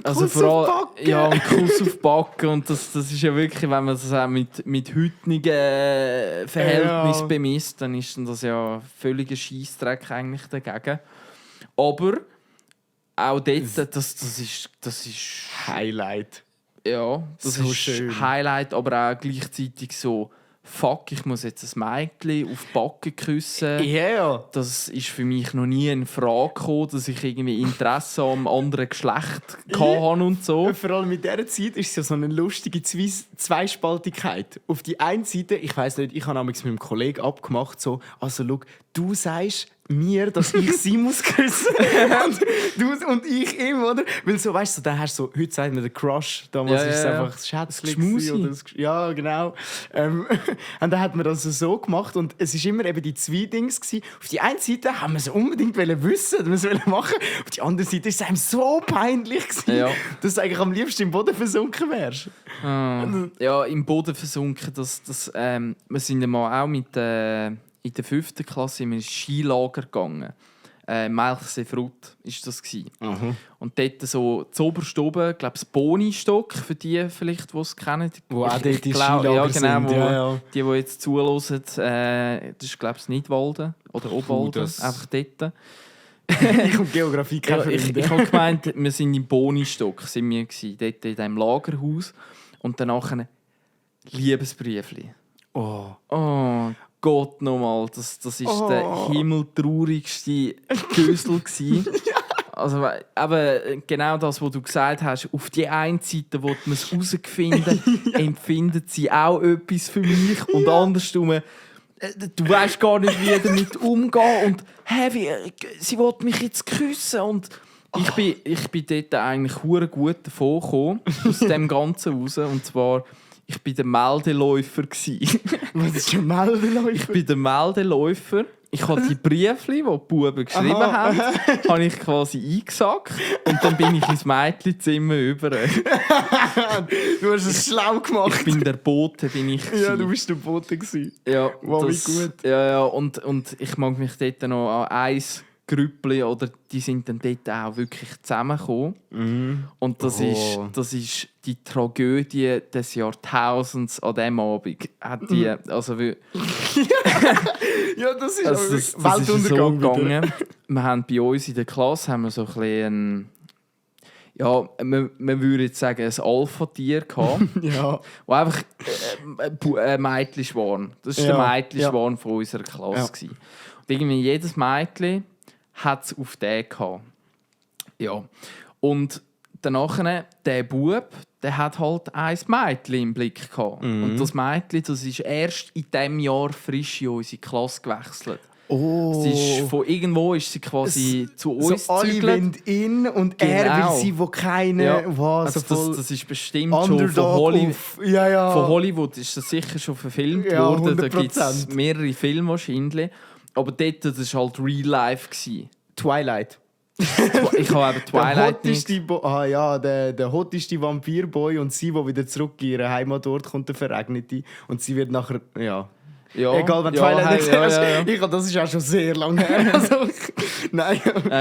Also vor allem, ja, ein Kuss auf die Backe. Und das ist ja wirklich, wenn man das auch mit heutigen Verhältnissen bemisst, dann ist das ja völliger Scheissdreck eigentlich dagegen. Aber auch dort, das ist Highlight. Ja, das so ist schön. Highlight, aber auch gleichzeitig so fuck, ich muss jetzt ein Mädchen auf die Backe küssen. Yeah. Das ist für mich noch nie in Frage gekommen, dass ich irgendwie Interesse am anderen Geschlecht hatte und so. Vor allem in dieser Zeit ist es ja so eine lustige Zweispaltigkeit. Auf die einen Seite, ich weiss nicht, ich habe mit meinem Kollegen abgemacht, so, also schau, du sagst mir, dass ich sie muss küssen und ich ihm, oder? Weil so, weißt du, dann hast du so, heute sagt man der Crush, damals ist es einfach das Schätzchen. Ja, genau. Und dann hat man das so gemacht und es war immer eben die zwei Dings gewesen. Auf die eine Seite haben wir es unbedingt wissen, wir es machen. Auf die andere Seite ist es einem so peinlich gewesen, dass du eigentlich am liebsten im Boden versunken wärst. Ja, im Boden versunken, wir sind ja mal auch mit in der 5. Klasse in ein Skilager gegangen. Melchseefrutt war das. Und dort so zoberst oben, ich glaube, das Boni-Stock, für die vielleicht, die es kennen. Wo auch dort die Skilager sind. Ja. Die jetzt zuhören, das ist, glaube ich, Nidwalden oder Obwalden, einfach dort. Ich habe Geografie keine Ich habe gemeint, wir sind im Boni-Stock, dort in diesem Lagerhaus. Und danach Liebesbriefli. Oh Gott nochmal, das ist der himmeltraurigste Gösel gsi. Also aber genau das, was du gesagt hast, auf die eine Seite, wo man es herausfinden, empfindet sie auch etwas für mich und andersrum, du weißt gar nicht, wie damit umgehen und sie will mich jetzt küssen und ich bin dort eigentlich hure gut davon gekommen, aus dem Ganzen raus, und zwar ich war der Meldeläufer. Was ist ein Meldeläufer? Ich bin der Meldeläufer. Ich habe die Briefli, die die Buben geschrieben haben, habe ich quasi eingesackt und dann bin ich ins Mädchenzimmer über. Du hast es schlau gemacht. Ich bin der Bote, bin ich. Ja, du bist der Bote. Ja, wow, wie gut. Ja, und ich mag mich dort noch an eins Grüppli, oder die sind dann dort auch wirklich zusammengekommen. Und das ist die Tragödie des Jahrtausends an diesem Abend. Ja, das ist das ist so gegangen. Wir haben bei uns in der Klasse so ein bisschen man würde jetzt sagen, ein Alpha-Tier gehabt. Ja. Wo einfach ein Mädchenschwarm. Das war der Mädchenschwarm von unserer Klasse. Und irgendwie jedes Mädchen hat es auf den gehabt. Ja. Und danach, der Bub, der hat halt ein Mädchen im Blick gehabt. Und das Mädchen, das ist erst in diesem Jahr frisch in unsere Klasse gewechselt. Von irgendwo ist sie quasi zu uns so alle wollen ihn und er will sie, wo keine... das ist bestimmt schon von Hollywood. Von Hollywood ist das sicher schon verfilmt worden. 100%. Da gibt es mehrere Filme wahrscheinlich. Aber dort, das war halt Real Life. Twilight. Ich habe eben Twilight der hotteste Vampirboy und sie, die wieder zurück in ihre Heimatort kommt, der Verregnete. Und sie wird nachher... Ja, egal, wenn Twilight das ist auch schon sehr lange her. Also, nein.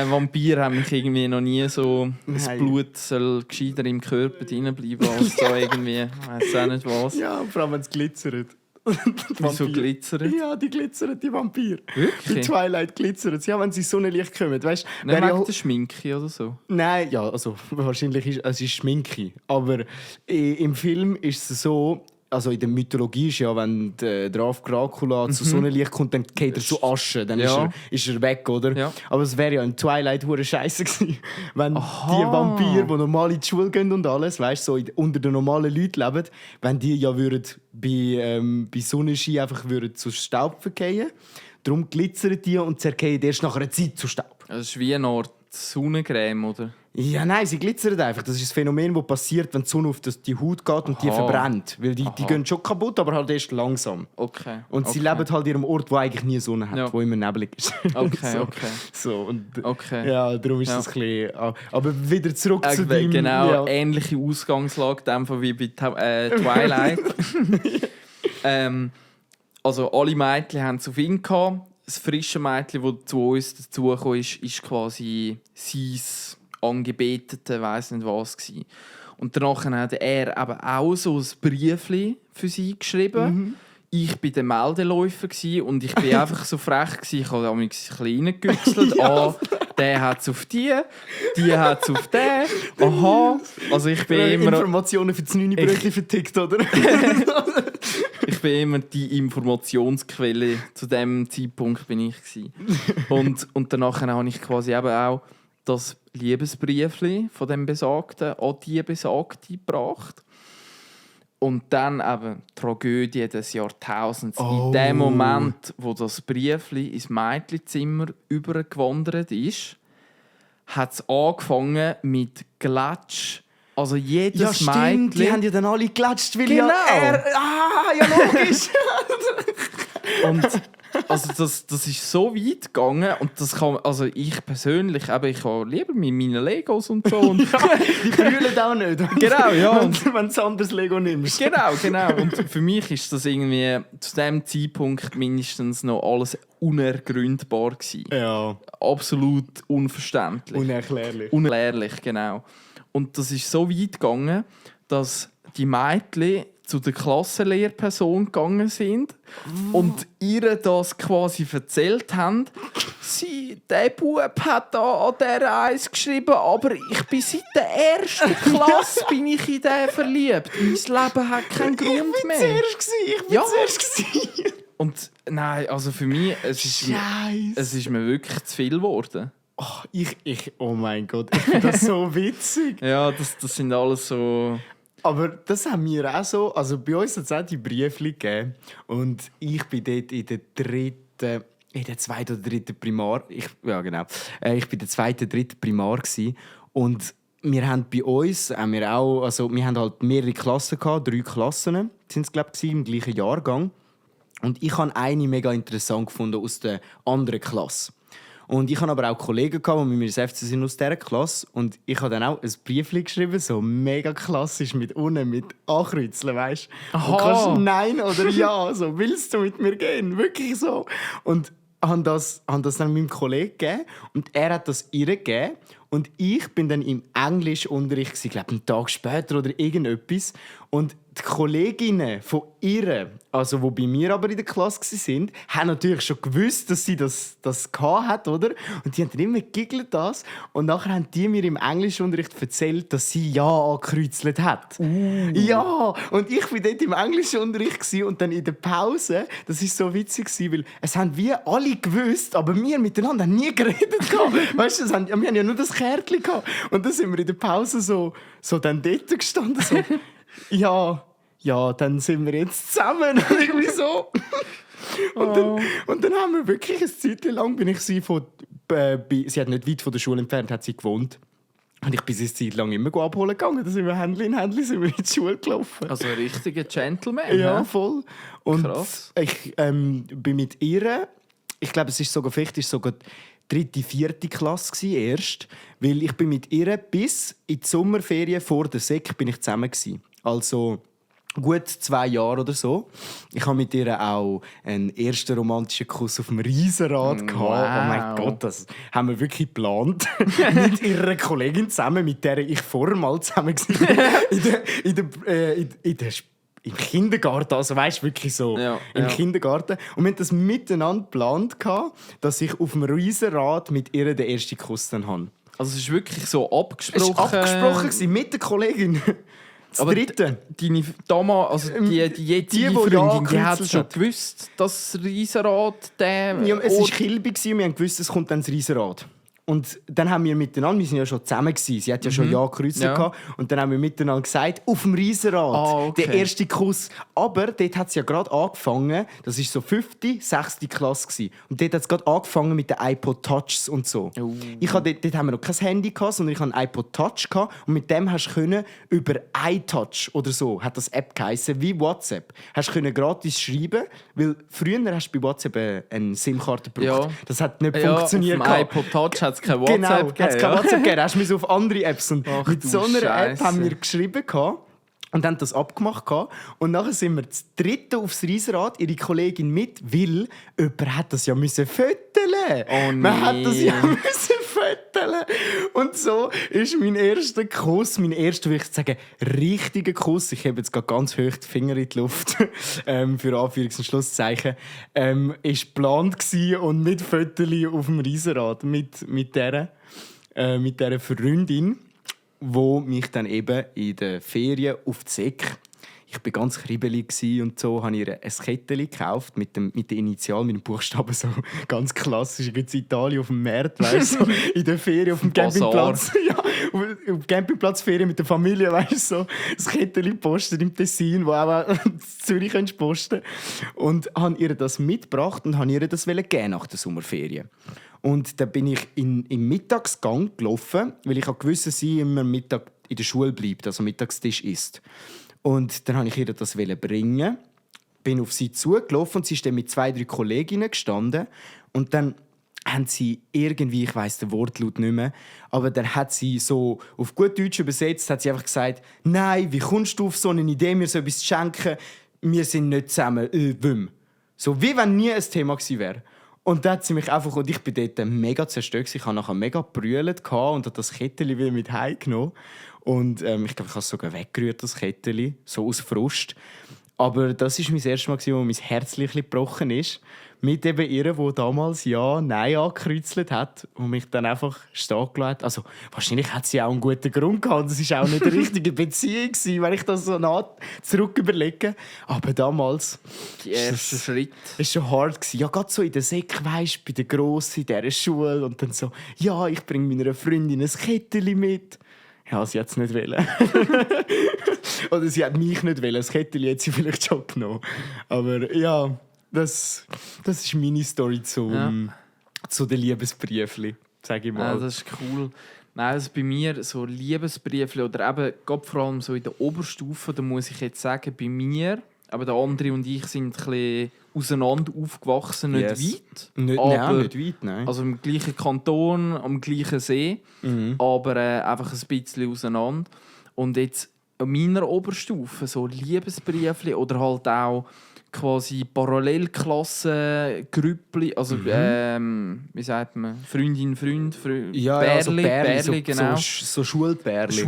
Vampir haben mich irgendwie noch nie so... Das Blut soll gescheiter im Körper drin bleiben als da irgendwie... Ich weiss auch nicht was. Ja, vor allem wenn es glitzert. Wieso glitzert? Ja, die glitzern, die Vampire. Wirklich? Die Twilight glitzert. Ja, wenn sie ins Sonnenlicht kommen. Weißt, nicht wegen der Schminke oder so? Nein, ja, also wahrscheinlich ist es Schminke. Aber im Film ist es so... Also in der Mythologie ist ja, wenn der Graf Dracula zu Sonnenlicht kommt, dann geht er zu Asche, dann ist er weg, oder? Ja. Aber es wäre ja in Twilight hure Scheiße gewesen, wenn die Vampire, die normal in die Schule gehen und alles, weißt, so unter den normalen Leuten leben, wenn die ja bei Sonnenschein einfach zu Staub verkehren. Darum glitzern die und zerkehren erst nach einer Zeit zu Staub. Das ist wie eine Art Sonnencreme, oder? Ja, nein, sie glitzern einfach. Das ist das Phänomen, das passiert, wenn die Sonne auf die Haut geht und die verbrennt. Weil die gehen schon kaputt, aber halt erst langsam. Okay. Und sie leben halt in einem Ort, wo eigentlich nie Sonne hat, wo immer neblig ist. Okay. Ja, darum ist das ein bisschen... Aber wieder zurück zu dem... Genau, ähnliche Ausgangslage wie bei Twilight. Also alle Mädchen haben es auf ihn gehabt. Das frische Mädchen, das zu uns dazugekommen ist quasi sein Angebetete, weiss nicht was gewesen. Und danach hat er eben auch so ein Briefli für sie geschrieben. Ich war der Meldeläufer und ich war einfach so frech gewesen. Ich habe ein bisschen reingegüchselt. der hat es auf die hat es auf den. Aha. Also ich bin immer... Informationen für das 9 Brötchen vertickt, oder? Ich bin immer die Informationsquelle. Zu dem Zeitpunkt bin ich gewesen. Und danach habe ich quasi eben auch das Liebesbriefli von dem Besagten an die Besagte gebracht. Und dann eben die Tragödie des Jahrtausends. In dem Moment, wo das Briefli ins Mädchenzimmer übergewandert ist, hat es angefangen mit Gletsch. Also jedes Mädchen... Die haben ja dann alle geklatscht, weil Genau. ja logisch. Und also das ist so weit gegangen und das kann, also ich persönlich, eben, ich habe lieber mit meinen Legos und so. Und Die brüllen auch nicht. Genau, ja. Wenn du ein anderes Lego nimmst. Genau. Und für mich ist das irgendwie zu dem Zeitpunkt mindestens noch alles unergründbar gewesen. Ja. Absolut unverständlich. Unerklärlich, genau. Und das ist so weit gegangen, dass die Mädchen zu der Klassenlehrperson gegangen sind und ihr das quasi erzählt haben. Der Bub hat da an dieser Eis geschrieben, aber ich bin seit der ersten Klasse bin ich in den verliebt. Mein Leben hat keinen Grund mehr. Ich bin zuerst. Und nein, also für mich, es ist mir wirklich zu viel geworden. Oh mein Gott, ich finde das so witzig. Ja, das sind alles so... Aber das haben wir auch so. Also bei uns hat es auch die Briefli gegeben. Und ich bin dort in der zweiten oder dritten Primar. Ich bin der zweite, dritte Primar gewesen. Und wir haben bei uns, wir haben halt mehrere Klassen gehabt, 3 Klassen sind es glaube ich im gleichen Jahrgang. Und ich habe eine mega interessant gefunden aus der anderen Klasse. Und ich hatte aber auch Kollegen, die mit mir ins FC sind aus dieser Klasse. Und ich habe dann auch ein Briefchen geschrieben, so mega klassisch, mit Ankreuzeln, weißt du? Und kannst Nein oder Ja, so, willst du mit mir gehen? Wirklich so. Und habe das dann meinem Kollegen gegeben. Und er hat das ihr gegeben. Und ich bin dann im Englischunterricht, ich glaube einen Tag später oder irgendetwas. Und die Kolleginnen von ihr, also die bei mir aber in der Klasse waren, haben natürlich schon gewusst, dass sie das hat, oder? Und die haben dann immer gegiggelt das. Und nachher haben die mir im Englischunterricht erzählt, dass sie Ja angekreuzelt hat. Ja! Und ich war dort im Englischunterricht und dann in der Pause, das war so witzig, weil es haben wir alle gewusst, aber wir miteinander haben nie geredet. Weißt du, wir haben ja nur das Kärtchen gehabt. Und dann sind wir in der Pause so dann dort gestanden, so... Ja, dann sind wir jetzt zusammen. Irgendwie so. Und dann haben wir wirklich eine Zeit lang, bin ich sie sie hat nicht weit von der Schule entfernt, hat sie gewohnt. Und ich bin sie eine Zeit lang immer abholen gegangen. Da sind wir Händchen in Händchen sind wir in die Schule gelaufen. Also ein richtiger Gentleman. Ja, voll. Und krass. Ich bin mit ihr, ich glaube, es ist sogar die 3., 4. Klasse erst, weil ich bin mit ihr bis in die Sommerferien vor der Sek bin ich zusammen gewesen. Also gut 2 Jahre oder so. Ich habe mit ihr auch einen ersten romantischen Kuss auf dem Riesenrad gehabt. Oh mein Gott, das haben wir wirklich geplant. Mit ihrer Kollegin zusammen, mit der ich vorher mal zusammen war. Im Kindergarten, also weißt du, wirklich so im Kindergarten. Und wir haben das miteinander geplant, dass ich auf dem Riesenrad mit ihr den ersten Kuss dann habe. Also es ist wirklich so abgesprochen? Es war abgesprochen mit der Kollegin. Das Dritte. Deine Dama, also die jetzige Freundin, die hat schon gewusst, dass das Riesenrad es war Kilby und wir haben gewusst, es kommt dann das Riesenrad. Und dann haben wir miteinander, wir sind ja schon zusammen gewesen, sie hat ja schon Ja gekreuzelt gehabt, und dann haben wir miteinander gesagt, auf dem Riesenrad, der erste Kuss. Aber dort hat es ja gerade angefangen, das war so 5., 6. Klasse gewesen. Und dort hat es gerade angefangen mit den iPod Touchs und so. Dort haben wir noch kein Handy gehabt, sondern ich hatte einen iPod Touch gehabt, und mit dem hast du über iTouch oder so, hat das App geheißen, wie WhatsApp, hast du gratis schreiben, weil früher hast du bei WhatsApp eine SIM-Karte gebraucht. Ja. Das hat nicht funktioniert. Auf dem iPod Touch hat es kein WhatsApp gegeben. Genau, hat es kein WhatsApp gegeben. Hast du mich auf andere Apps. Und mit so einer App haben wir geschrieben und haben das abgemacht. Und nachher sind wir das 3. aufs Riesenrad, ihre Kollegin mit, weil jemand hat das ja müssen föteln. Oh, man hat das ja müssen föteln. Und so ist mein erster Kuss, mein erster, würde ich sagen, richtiger Kuss. Ich habe jetzt gerade ganz hoch die Finger in die Luft für Anführungs- und Schlusszeichen. Ist geplant gewesen und mit Fötterli auf dem Riesenrad mit dieser Freundin, die mich dann eben in den Ferien auf die Säcke. Ich war ganz kribbelig und so, habe ihr ein Kettchen gekauft mit den Initialen, mit dem Buchstaben, so ganz klassisch, in Italien auf dem Markt, weißt du, so, in der Ferien auf dem Campingplatz. Ja, auf dem Campingplatzferien mit der Familie, weißt du, so das Kettchen gepostet im Tessin, wo auch in Zürich posten kannst. Und habe ihr das mitgebracht und habe ihr das geben nach der Sommerferien. Und dann bin ich im Mittagsgang gelaufen, weil ich wusste, dass sie immer Mittag in der Schule bleibt, also Mittagstisch isst. Und dann wollte ich ihr das bringen. Bin auf sie zugelaufen und sie ist dann mit 2, 3 Kolleginnen gestanden. Und dann haben sie irgendwie, ich weiss den Wortlaut nicht mehr, aber dann hat sie so auf gut Deutsch übersetzt, hat sie einfach gesagt, nein, wie kommst du auf so eine Idee, mir so etwas zu schenken? Wir sind nicht zusammen. Wüm. So wie wenn nie ein Thema gewesen wäre. Und dann hat sie mich einfach, und ich bin dort mega zerstört, ich habe nachher mega gebrüllt und habe das Kettchen wieder mit heimgenommen. Und ich glaube, ich habe es sogar weggerührt, das Kettchen, so aus Frust. Aber das war mein erstes Mal, wo mein Herz gebrochen ist. Mit eben ihr, die damals Ja, Nein angekreuzelt hat und mich dann einfach stehen gelassen hat. Also, wahrscheinlich hat sie auch einen guten Grund gehabt. Das war auch nicht eine richtige Beziehung, wenn ich das so zurück überlege. Aber damals... Die ersten Schritte. Es war schon hart. Ja, gerade so in der Säcke, weißt, bei der Grossen, in dieser Schule. Und dann so, ja, ich bringe meiner Freundin ein Kettchen mit. Ja, sie hat es nicht wollen. Oder sie hat mich nicht wollen. Das Kettchen hat sie vielleicht schon genommen. Aber ja, das ist meine Story zu den Liebesbriefchen, sage ich mal. Ja, das ist cool. Nein, also bei mir so Liebesbriefchen oder eben vor allem so in der Oberstufe, da muss ich jetzt sagen, bei mir, aber der André und ich sind ein bisschen auseinander aufgewachsen, nicht weit. Nicht weit, nein. Also im gleichen Kanton, am gleichen See, aber einfach ein bisschen auseinander. Und jetzt an meiner Oberstufe, so Liebesbriefchen oder halt auch quasi Parallelklassen-Grüppli, also wie sagt man, Freundin, Freund, ja, Bärli, so Bärli, Bärli, genau. So Schulbärli.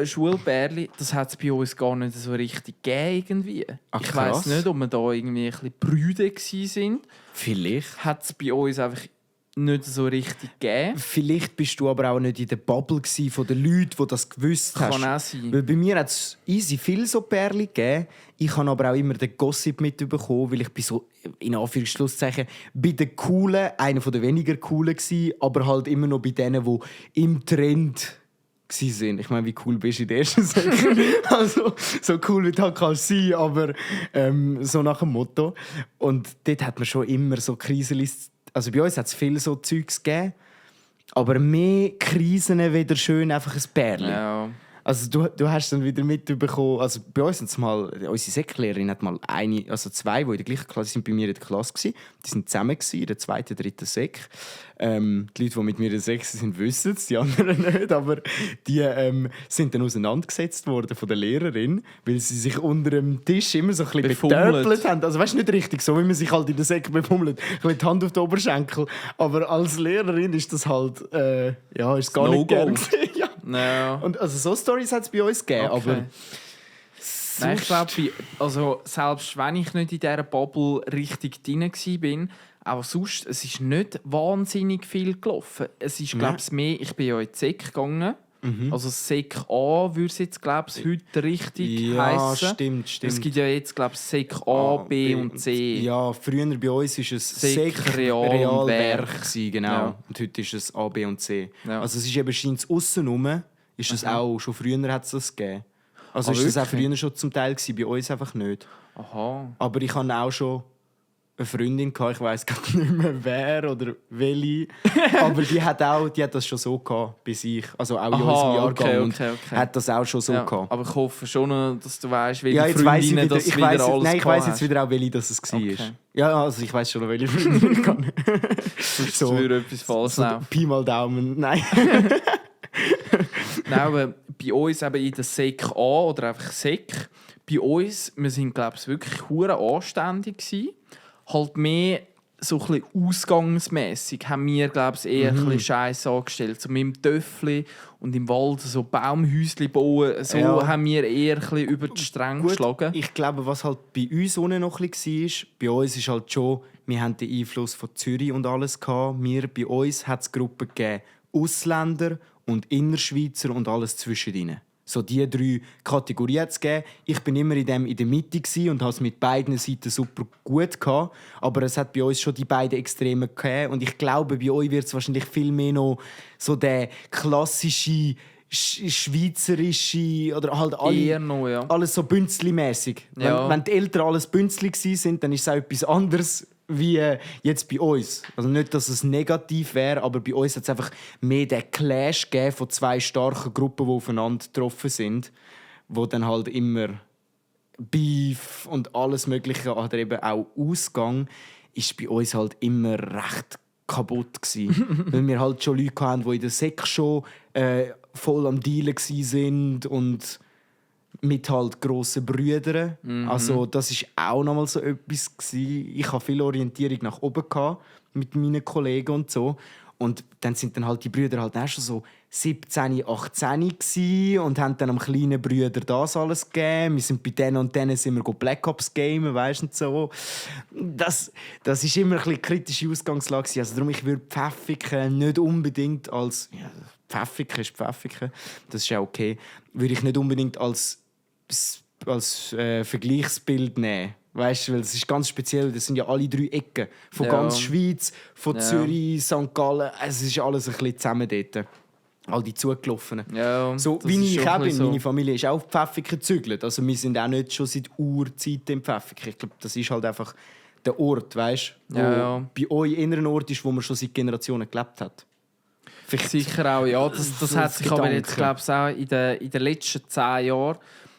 Schulbärli, das hat es bei uns gar nicht so richtig gegeben irgendwie. Ach, ich weiss nicht, ob wir da irgendwie ein bisschen Brüder waren. Vielleicht. Hat es bei uns einfach nicht so richtig gegeben. Vielleicht bist du aber auch nicht in der Bubble von den Leuten, die das gewusst haben. Kann auch sein. Weil bei mir hat es easy viel so Pärchen gegeben. Ich habe aber auch immer den Gossip mitbekommen, weil ich bin so, in Anführungszeichen, bei den Coolen, einer der weniger Coolen war, aber halt immer noch bei denen, die im Trend waren. Ich meine, wie cool bist du in der ersten Säcke? Also, so cool wie du halt kannst sein, aber so nach dem Motto. Und dort hat man schon immer so Kriselis. Also bei uns hat es viel so Zeugs gegeben, aber mehr Krisen wieder schön einfach ein Pärchen. Ja. Also du hast dann wieder mitbekommen, also bei uns sind mal, unsere Säcklehrerin hat mal zwei, die in der gleichen Klasse sind, bei mir in der Klasse gewesen. Die sind zusammen gewesen, in der 2., 3. Säck. Die Leute, die mit mir in der 6. sind, wissen es, die anderen nicht, aber die sind dann auseinandergesetzt worden von der Lehrerin, weil sie sich unter dem Tisch immer so ein bisschen betöpelt haben. Also weißt du, nicht richtig, so wie man sich halt in der Säcke befummelt, ein bisschen die Hand auf den Oberschenkel. Aber als Lehrerin ist das halt, ist gar nicht gern gewesen. Ja. No. Und also so Storys hat es bei uns gegeben, okay. aber... Nein, ich glaube, also selbst wenn ich nicht in dieser Bubble richtig drin war, auch sonst, es ist nicht wahnsinnig viel gelaufen. Es ist, glaube ich, mehr, ich bin ja in die Sek gegangen. Also Sek A würde es jetzt, glaube ich, heute richtig heissen. Ja, stimmt. Es gibt ja jetzt, glaube ich, Sek A, B und C. Ja, früher bei uns war es Sek, Real, Werk. Genau. Ja. Und heute ist es A, B und C. Ja. Also es ist eben scheint aussen ist es auch, schon früher hat es das gegeben. Also ist das auch früher schon zum Teil gewesen, bei uns einfach nicht. Aha. Aber ich hatte auch schon eine Freundin gehabt, ich weiss gar nicht mehr wer oder welche, aber die hat das schon so gehabt bei sich, also auch in unserem Jahrgang und hat das auch schon so gehabt. Aber ich hoffe schon, dass du weißt, welche jetzt Freundinnen das wieder alles Nein, ich weiss jetzt wieder auch, welche das es war. Okay. Ja, also ich weiss schon, welche Freundin ich kann. So würde etwas falsch laufen. Pi mal Daumen, nein. Nein, aber bei uns eben in der Sek A oder einfach Sek, bei uns, wir sind, glaube ich, wirklich hure anständig gewesen. Halt mehr so ein bisschen ausgangsmässig haben wir, glaube ich, eher ein bisschen Scheiß angestellt. So mit dem Töffli und im Wald so Baumhäuschen bauen, so haben wir eher ein bisschen über die Stränge geschlagen. Ich glaube, was halt bei uns unten noch ein bisschen war, bei uns ist halt schon, wir haben den Einfluss von Zürich und alles gehabt. Bei uns hat es Gruppen gegeben, Ausländer und Innerschweizer und alles zwischendrin. So die 3 Kategorien zu geben. Ich bin immer in der Mitte und habe es mit beiden Seiten super gut gehabt. Aber es hat bei uns schon die beiden Extreme gegeben. Und ich glaube, bei euch wird es wahrscheinlich viel mehr noch so der klassische schweizerische oder halt alles so bünzli-mässig. Ja. Wenn die Eltern alles Bünzli sind, dann ist es auch etwas anderes wie jetzt bei uns. Also nicht, dass es negativ wäre, aber bei uns hat es einfach mehr den Clash gegeben von 2 starken Gruppen, die aufeinander getroffen sind, wo dann halt immer Beef und alles Mögliche, oder eben auch Ausgang, ist bei uns halt immer recht kaputt gewesen. Weil wir halt schon Leute hatten, die in der Sek schon voll am Dealen sind und mit halt grossen Brüdern. Also das war auch noch mal so etwas gewesen. Ich hatte viel Orientierung nach oben mit meinen Kollegen und so. Und dann sind dann halt die Brüder halt auch schon so 17, 18 gewesen und haben dann am kleinen Brüder das alles gegeben. Wir sind bei denen und denen sind wir Black Ops gamen, weißt du, und so. Das ist immer ein bisschen kritische Ausgangslage gewesen. Also darum, ich würde Pfäffiken nicht unbedingt als Pfäffiken ist Pfäffiken, das ist ja okay, würde ich nicht unbedingt als Vergleichsbild nehmen. Weißt du, weil es ist ganz speziell, das sind ja alle 3 Ecken. Von ganz Schweiz, von Zürich, St. Gallen. Es ist alles ein bisschen zusammen dort. All die Zugelaufenen. Ja, so wie ich auch bin. So. Meine Familie ist auch auf Pfäffiken gezügelt. Also wir sind auch nicht schon seit Urzeiten in Pfäffiken. Ich glaube, das ist halt einfach der Ort, weißt du, wo bei euch inneren Ort ist, wo man schon seit Generationen gelebt hat. Vielleicht sicher auch, ja. Das hat sich aber jetzt, glaube ich, auch in den letzten 10 Jahren.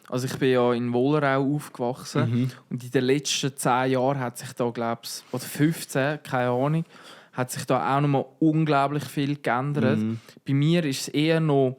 Also ich bin ja in Wollerau aufgewachsen und in den letzten 10 Jahren hat sich da, glaube ich, oder 15, keine Ahnung, hat sich da auch noch mal unglaublich viel geändert. Bei mir ist es eher noch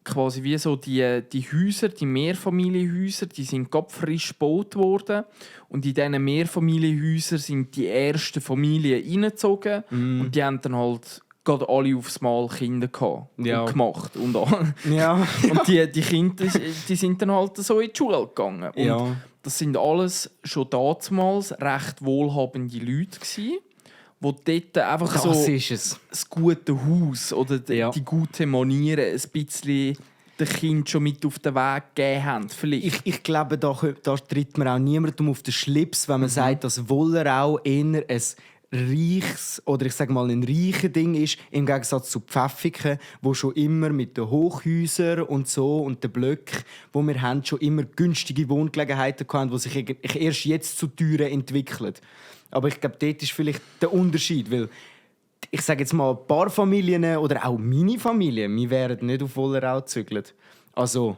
quasi wie so die Häuser, die Mehrfamilienhäuser, die sind gerade frisch gebaut worden und in diesen Mehrfamilienhäusern sind die ersten Familien reingezogen und die haben dann halt gerade alle aufs Mal Kinder und gemacht. Und und die Kinder die sind dann halt so in die Schule gegangen. Und das sind alles schon damals recht wohlhabende Leute gewesen, die dort einfach das gute Haus oder die guten Manieren ein bisschen den Kind schon mit auf den Weg gegeben haben. Ich glaube, da tritt man auch niemandem auf den Schlips, wenn man sagt, dass Wollerau eher ein reiches oder ich sage mal ein reiches Ding ist, im Gegensatz zu Pfäffiken, wo schon immer mit den Hochhäusern und so und den Blöcken, wo wir haben, schon immer günstige Wohngelegenheiten hatten, die sich erst jetzt zu teuren entwickeln. Aber ich glaube, dort ist vielleicht der Unterschied, weil ich sage jetzt mal, ein paar Familien oder auch meine Familie, wir wären nicht auf Wollerau gezügelt. Also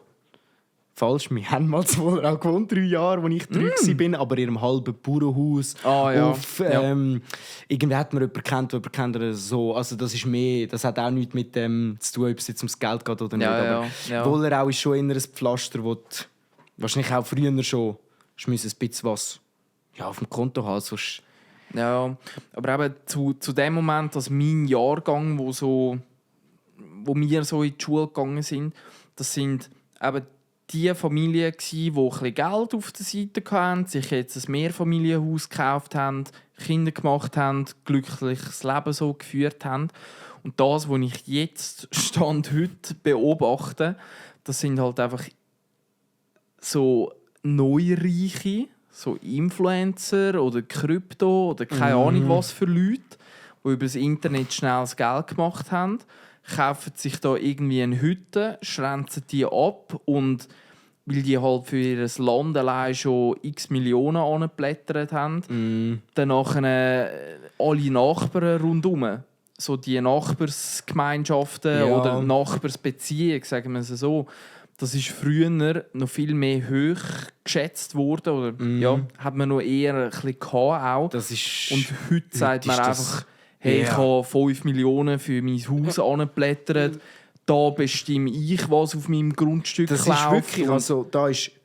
falsch, wir haben mal zu Wollerau gewohnt, 3 Jahre, als ich 3 war, aber in einem halben Bauernhaus. Irgendwie hat man jemanden kennt, der jemanden kennt so. Also das ist mehr, das hat auch nichts mit dem zu tun, ob es jetzt ums Geld geht oder nicht. Aber Wollerau ist schon eher ein Pflaster, wo wahrscheinlich auch früher schon ein bisschen was auf dem Konto haben. Sonst ja, aber eben zu dem Moment, dass mein Jahrgang, wo wir so in die Schule gegangen sind, das sind eben die Familien, die ein bisschen Geld auf der Seite hatten, sich jetzt ein Mehrfamilienhaus gekauft haben, Kinder gemacht haben, glückliches Leben so geführt haben. Und das, was ich jetzt Stand heute beobachte, das sind halt einfach so Neureiche, so Influencer oder Krypto oder keine Ahnung was für Leute, die über das Internet schnell das Geld gemacht haben, kaufen sich da irgendwie eine Hütte, schränzen die ab und weil die halt für ihr Land allein schon x Millionen angeblättert haben, dann nachher alle Nachbarn rundherum, so die Nachbarsgemeinschaften oder Nachbarsbeziehungen, sagen wir es so, das ist früher noch viel mehr hoch geschätzt worden oder hat man noch eher ein bisschen auch. Das ist, und heute sagt man einfach, hey, ich habe 5 Millionen für mein Haus angeblättert. Da bestimme ich, was auf meinem Grundstück läuft. Das ist wirklich, also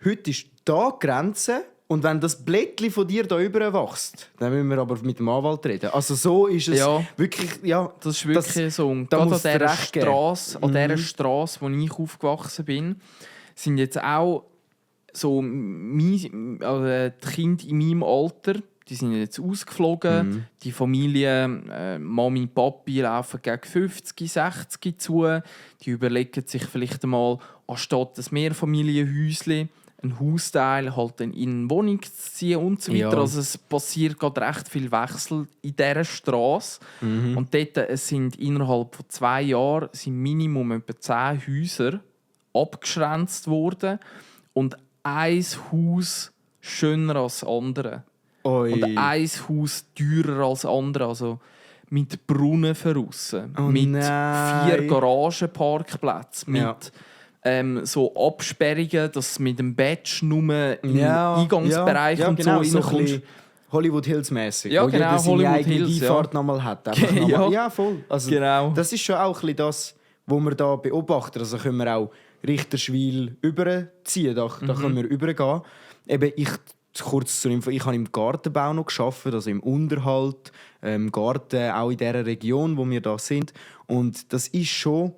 heute ist da die Grenze Und wenn das Blättchen von dir da rüber wächst, dann müssen wir aber mit dem Anwalt reden. Also so ist es wirklich, ja. Das ist wirklich so. Und gerade an dieser Strasse, wo ich aufgewachsen bin, sind jetzt auch so die Kinder in meinem Alter, die sind jetzt ausgeflogen. Die Familie, Mami und Papi laufen gegen 50, 60 zu. Die überlegen sich vielleicht einmal, anstatt ein Mehrfamilienhäuschen, ein Hausteil halt in eine Wohnung zu ziehen und so weiter. Ja. Also es passiert gerade recht viel Wechsel in dieser Strasse. Und dort sind innerhalb von 2 Jahren sind Minimum etwa 10 Häuser abgeschränzt worden. Und ein Haus schöner als das andere. Oi. Und ein Haus teurer als das andere. Also mit Brunnen voraus. Mit 4 Garagenparkplätzen. Mit so Absperrungen, dass mit dem Badge nur im Eingangsbereich und genau, so reinkommst. Hollywood Hills mäßig, ja, wo genau, jeder seine Hollywood eigene Hills, Einfahrt nochmal hat. Ja, voll. Also, genau. Das ist schon auch ein bisschen das, was wir da beobachten. Also können wir auch Richterschwil überziehen, da können wir übergehen. Eben, kurz zur Info, ich habe im Gartenbau noch gearbeitet, also im Unterhalt, im Garten, auch in dieser Region, wo wir da sind. Und das ist schon...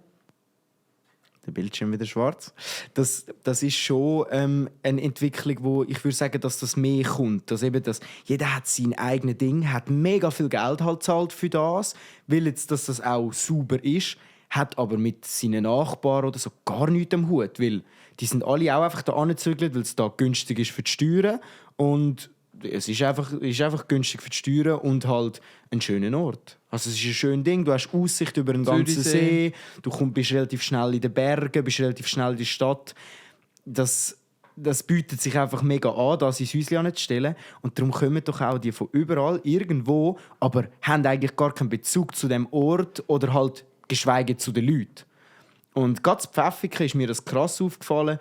Der Bildschirm wieder schwarz. Das ist schon eine Entwicklung, wo ich würde sagen, dass das mehr kommt. Dass eben jeder hat sein eigenes Ding, hat mega viel Geld halt zahlt für das, will jetzt, dass das auch sauber ist, hat aber mit seinen Nachbarn oder so gar nichts am Hut, weil die sind alle auch einfach da angezügelt, weil es da günstig ist für die Steuern und es ist einfach günstig für die Steuern und halt ein schöner Ort. Also es ist ein schönes Ding, du hast Aussicht über den ganzen See, du bist relativ schnell in den Bergen, bist relativ schnell in der Stadt. Das bietet sich einfach mega an, da sein Häuschen anzustellen. Und darum kommen doch auch die von überall irgendwo, aber haben eigentlich gar keinen Bezug zu dem Ort oder halt geschweige zu den Leuten. Und gerade in Pfäffiken ist mir das krass aufgefallen.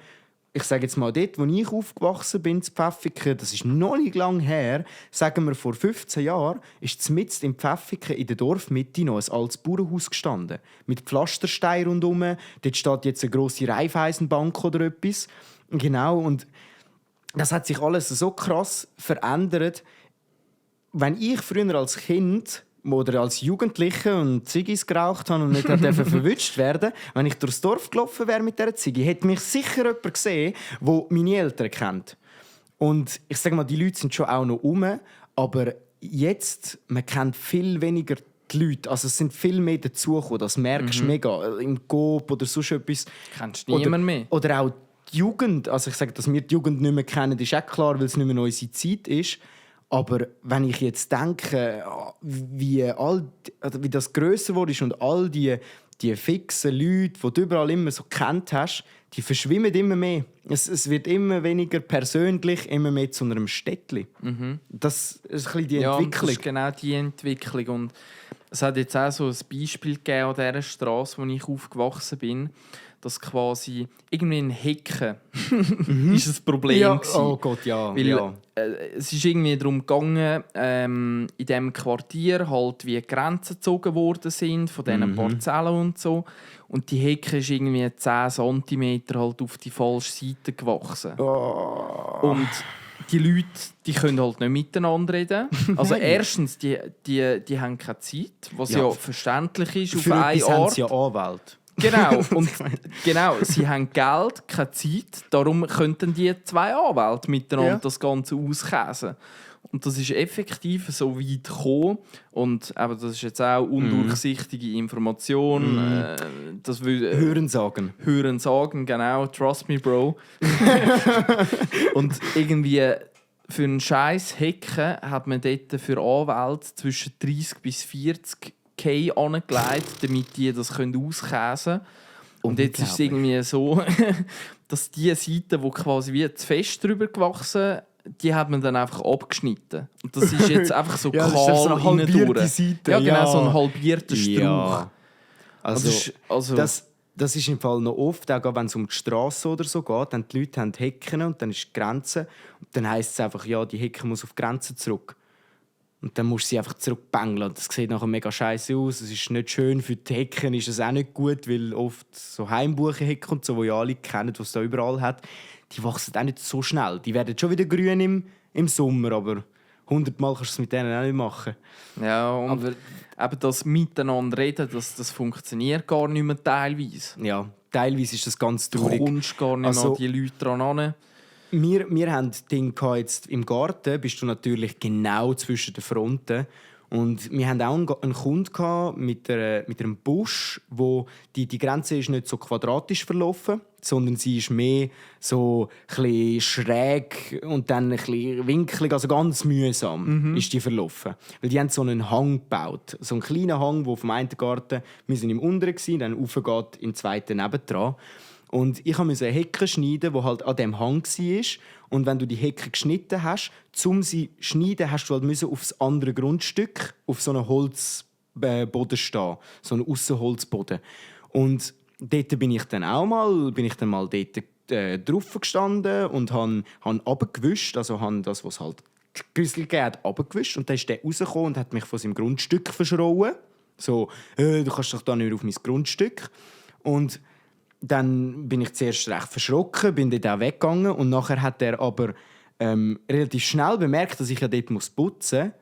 Ich sage jetzt mal, dort, wo ich aufgewachsen bin, in Pfäffiken, das ist noch nicht lange her, sagen wir vor 15 Jahren, ist mitten in Pfäffiken in der Dorfmitte noch ein altes Bauernhaus gestanden. Mit Pflastersteinen rundherum. Dort steht jetzt eine grosse Raiffeisenbank oder etwas. Genau, und das hat sich alles so krass verändert. Wenn ich früher als Kind oder als Jugendliche und Ziggis geraucht habe und nicht verwünscht werden, wenn ich durchs Dorf gelaufen wäre mit dieser Ziggi, hätte mich sicher jemand gesehen, der meine Eltern kennt. Und ich sage mal, die Leute sind schon auch noch rum, aber jetzt, man kennt viel weniger die Leute. Also es sind viel mehr dazugekommen, das merkst du mega. Im Coop oder sonst etwas. Kennst du niemand mehr. Oder auch die Jugend. Also ich sage, dass wir die Jugend nicht mehr kennen, ist auch klar, weil es nicht mehr unsere Zeit ist. Aber wenn ich jetzt denke, wie das grösser wurde und all die fixen Leute, die du überall immer so kennt hast, die verschwimmen immer mehr. Es wird immer weniger persönlich, immer mehr zu einem Städtchen. Das ist ein bisschen die Entwicklung. Das ist genau die Entwicklung. Und es hat jetzt auch so ein Beispiel gegeben an dieser Straße, wo ich aufgewachsen bin, dass quasi irgendwie ein Hecken ist ein Problem ja. gewesen. Oh Gott, ja. Weil, es ist irgendwie darum gegangen, in diesem Quartier halt wie Grenzen gezogen worden sind von diesen Parzellen und so. Und die Hecke ist irgendwie 10 cm halt auf die falsche Seite gewachsen. Oh. Und die Leute, die können halt nicht miteinander reden. Also erstens, die haben keine Zeit, was ja verständlich ist auf eine Art. Haben sie ja Anwälte. Genau, und sie haben Geld, keine Zeit, darum könnten die 2 Anwälte miteinander das Ganze auskäsen. Und das ist effektiv so weit gekommen. Und aber das ist jetzt auch undurchsichtige Information. Hören sagen, genau. Trust me, Bro. Und irgendwie für einen scheiß Hecken hat man dort für Anwälte zwischen 30 bis 40 K angelegt, damit die das auskäsen können. Und jetzt ist es irgendwie so, dass die Seite, die quasi wie zu fest drüber gewachsen, die hat man dann einfach abgeschnitten. Und das ist jetzt einfach so kahl so eine halbierte Seite. Ja, genau, so ein halbierter Strauch. Ja. Also das ist im Fall noch oft, auch wenn es um die Straße oder so geht, dann die Leute haben Hecken und dann ist die Grenze. Und dann heisst es einfach, ja, die Hecke muss auf die Grenze zurück. Und dann musst du sie einfach zurückbängeln. Das sieht nachher mega scheiße aus. Es ist nicht schön. Für die Hecken ist es auch nicht gut, weil oft so Heimbuchenhecken und so, die ja alle kennen, die es da überall hat, die wachsen auch nicht so schnell. Die werden schon wieder grün im Sommer, aber 100-mal kannst du es mit denen auch nicht machen. Ja, und aber eben das Miteinander reden, das funktioniert gar nicht mehr teilweise. Ja, teilweise ist das ganz traurig. Du kommst gar nicht mehr an die Leute dran. Wir haben das Ding jetzt im Garten, bist du natürlich genau zwischen den Fronten. Und wir hatten auch einen Kunden mit einem Busch, wo die Grenze ist nicht so quadratisch verlaufen, sondern sie ist mehr so ein bisschen schräg und dann ein bisschen winklig, also ganz mühsam ist die verlaufen. Weil die haben so einen Hang gebaut, so einen kleinen Hang, der vom einen Garten, wir waren im unteren, dann raufgeht in den zweiten nebendran. Und ich musste eine Hecke schneiden, die halt an diesem Hang war. Und wenn du die Hecke geschnitten hast, um sie zu schneiden, hast du halt auf das andere Grundstück, auf so einem Holzboden stehen. So einen Aussenholzboden. Und dort bin ich dann mal dort drauf gestanden und habe runtergewischt. Also habe das, was halt Güssel gegeben hat, runtergewischt. Und dann ist der rausgekommen und hat mich von seinem Grundstück verschrauen. So, du kannst doch da nicht mehr auf mein Grundstück. Und dann bin ich zuerst recht verschrocken, bin dort auch weggegangen und nachher hat er aber relativ schnell bemerkt, dass ich ja dort putzen muss.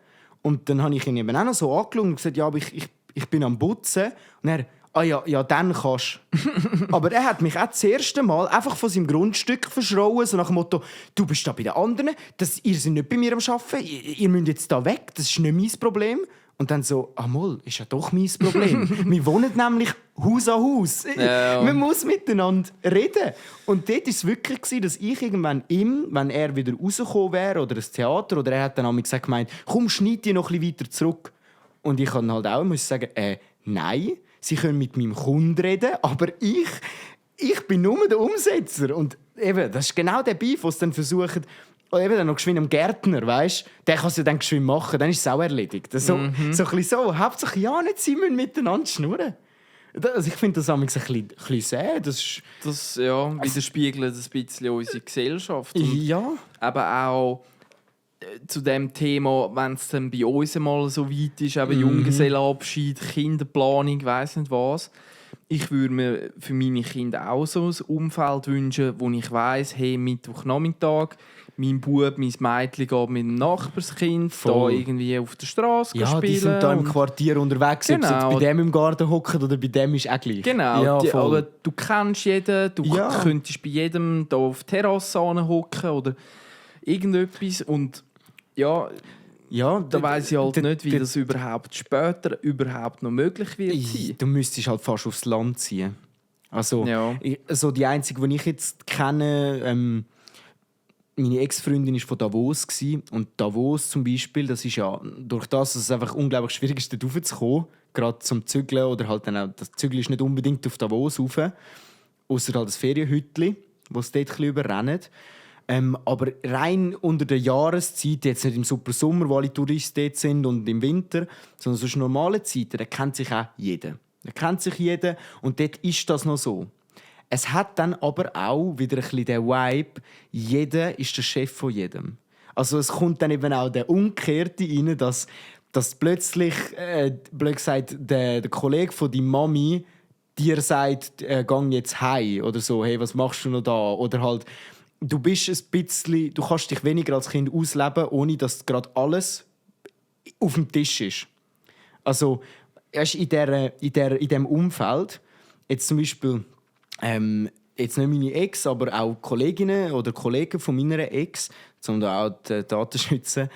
Und dann habe ich ihn eben auch noch so angeschaut und gesagt, ja, aber ich bin am Putzen. Und er, ja, dann kannst du. Aber er hat mich auch das erste Mal einfach von seinem Grundstück verschrauen, so nach dem Motto, du bist da bei den anderen, ihr seid nicht bei mir am Arbeiten, ihr müsst jetzt da weg, das ist nicht mein Problem. Und dann so, ist ja doch mein Problem. Wir wohnen nämlich Haus an Haus. Ja. Man muss miteinander reden. Und dort war es wirklich, dass ich irgendwann wenn er wieder rausgekommen wäre, oder ins Theater, oder er hat dann einmal gemeint, komm, schneid dich noch ein bisschen weiter zurück. Und ich kann halt auch sagen, nein, Sie können mit meinem Kunden reden, aber ich bin nur der Umsetzer. Und eben, das ist genau der Beef, den sie dann versuchen, oder eben dann noch geschwind am Gärtner, weißt? Der kann es ja dann geschwind machen, dann ist es auch erledigt. So ein bisschen so. Hauptsache ja nicht, sie müssen miteinander schnurren. Also ich finde das ein bisschen sehr. Das widerspiegelt ein bisschen unsere Gesellschaft. Und ja. Aber auch zu dem Thema, wenn es dann bei uns mal so weit ist, eben Junggesellenabschied, Kinderplanung, weiss nicht was. Ich würde mir für meine Kinder auch so ein Umfeld wünschen, wo ich weiss, hey, Mittwochnachmittag, mein Bub, mein Mädchen geht mit dem Nachbarskind da irgendwie auf der Straße spielen. Die sind da im Quartier unterwegs, genau. Ob sie jetzt bei dem im Garten hocken oder bei dem ist auch gleich. Genau, aber du kennst jeden, du könntest bei jedem da auf der Terrasse hocken oder irgendetwas und da weiss ich halt nicht, wie das überhaupt später überhaupt noch möglich wird sein. Du müsstest halt fast aufs Land ziehen. Also, also die einzige, die ich jetzt kenne, meine Ex-Freundin war von Davos. Und Davos zum Beispiel, das ist ja durch das, dass es einfach unglaublich schwierig ist, dort raufzukommen, gerade zum Zügeln oder halt dann auch, das Zügeln ist nicht unbedingt auf Davos rauf, ausser halt das Ferienhütli, das es dort ein bisschen überrennen. Aber rein unter der Jahreszeit, jetzt nicht im Super-Sommer, wo alle Touristen dort sind und im Winter, sondern sonst normale Zeiten, da kennt sich auch jeder. Da kennt sich jeder und dort ist das noch so. Es hat dann aber auch wieder ein bisschen den Vibe, jeder ist der Chef von jedem. Also es kommt dann eben auch der Umgekehrte rein, dass plötzlich, blöd gesagt, der Kollege von deiner Mami dir sagt, gang jetzt heim oder so, hey, was machst du noch da? Oder halt, du kannst dich weniger als Kind ausleben, ohne dass gerade alles auf dem Tisch ist. Also erst in diesem Umfeld, jetzt zum Beispiel, jetzt nicht meine Ex, aber auch Kolleginnen oder Kollegen von meiner Ex, um da auch die Datenschützen,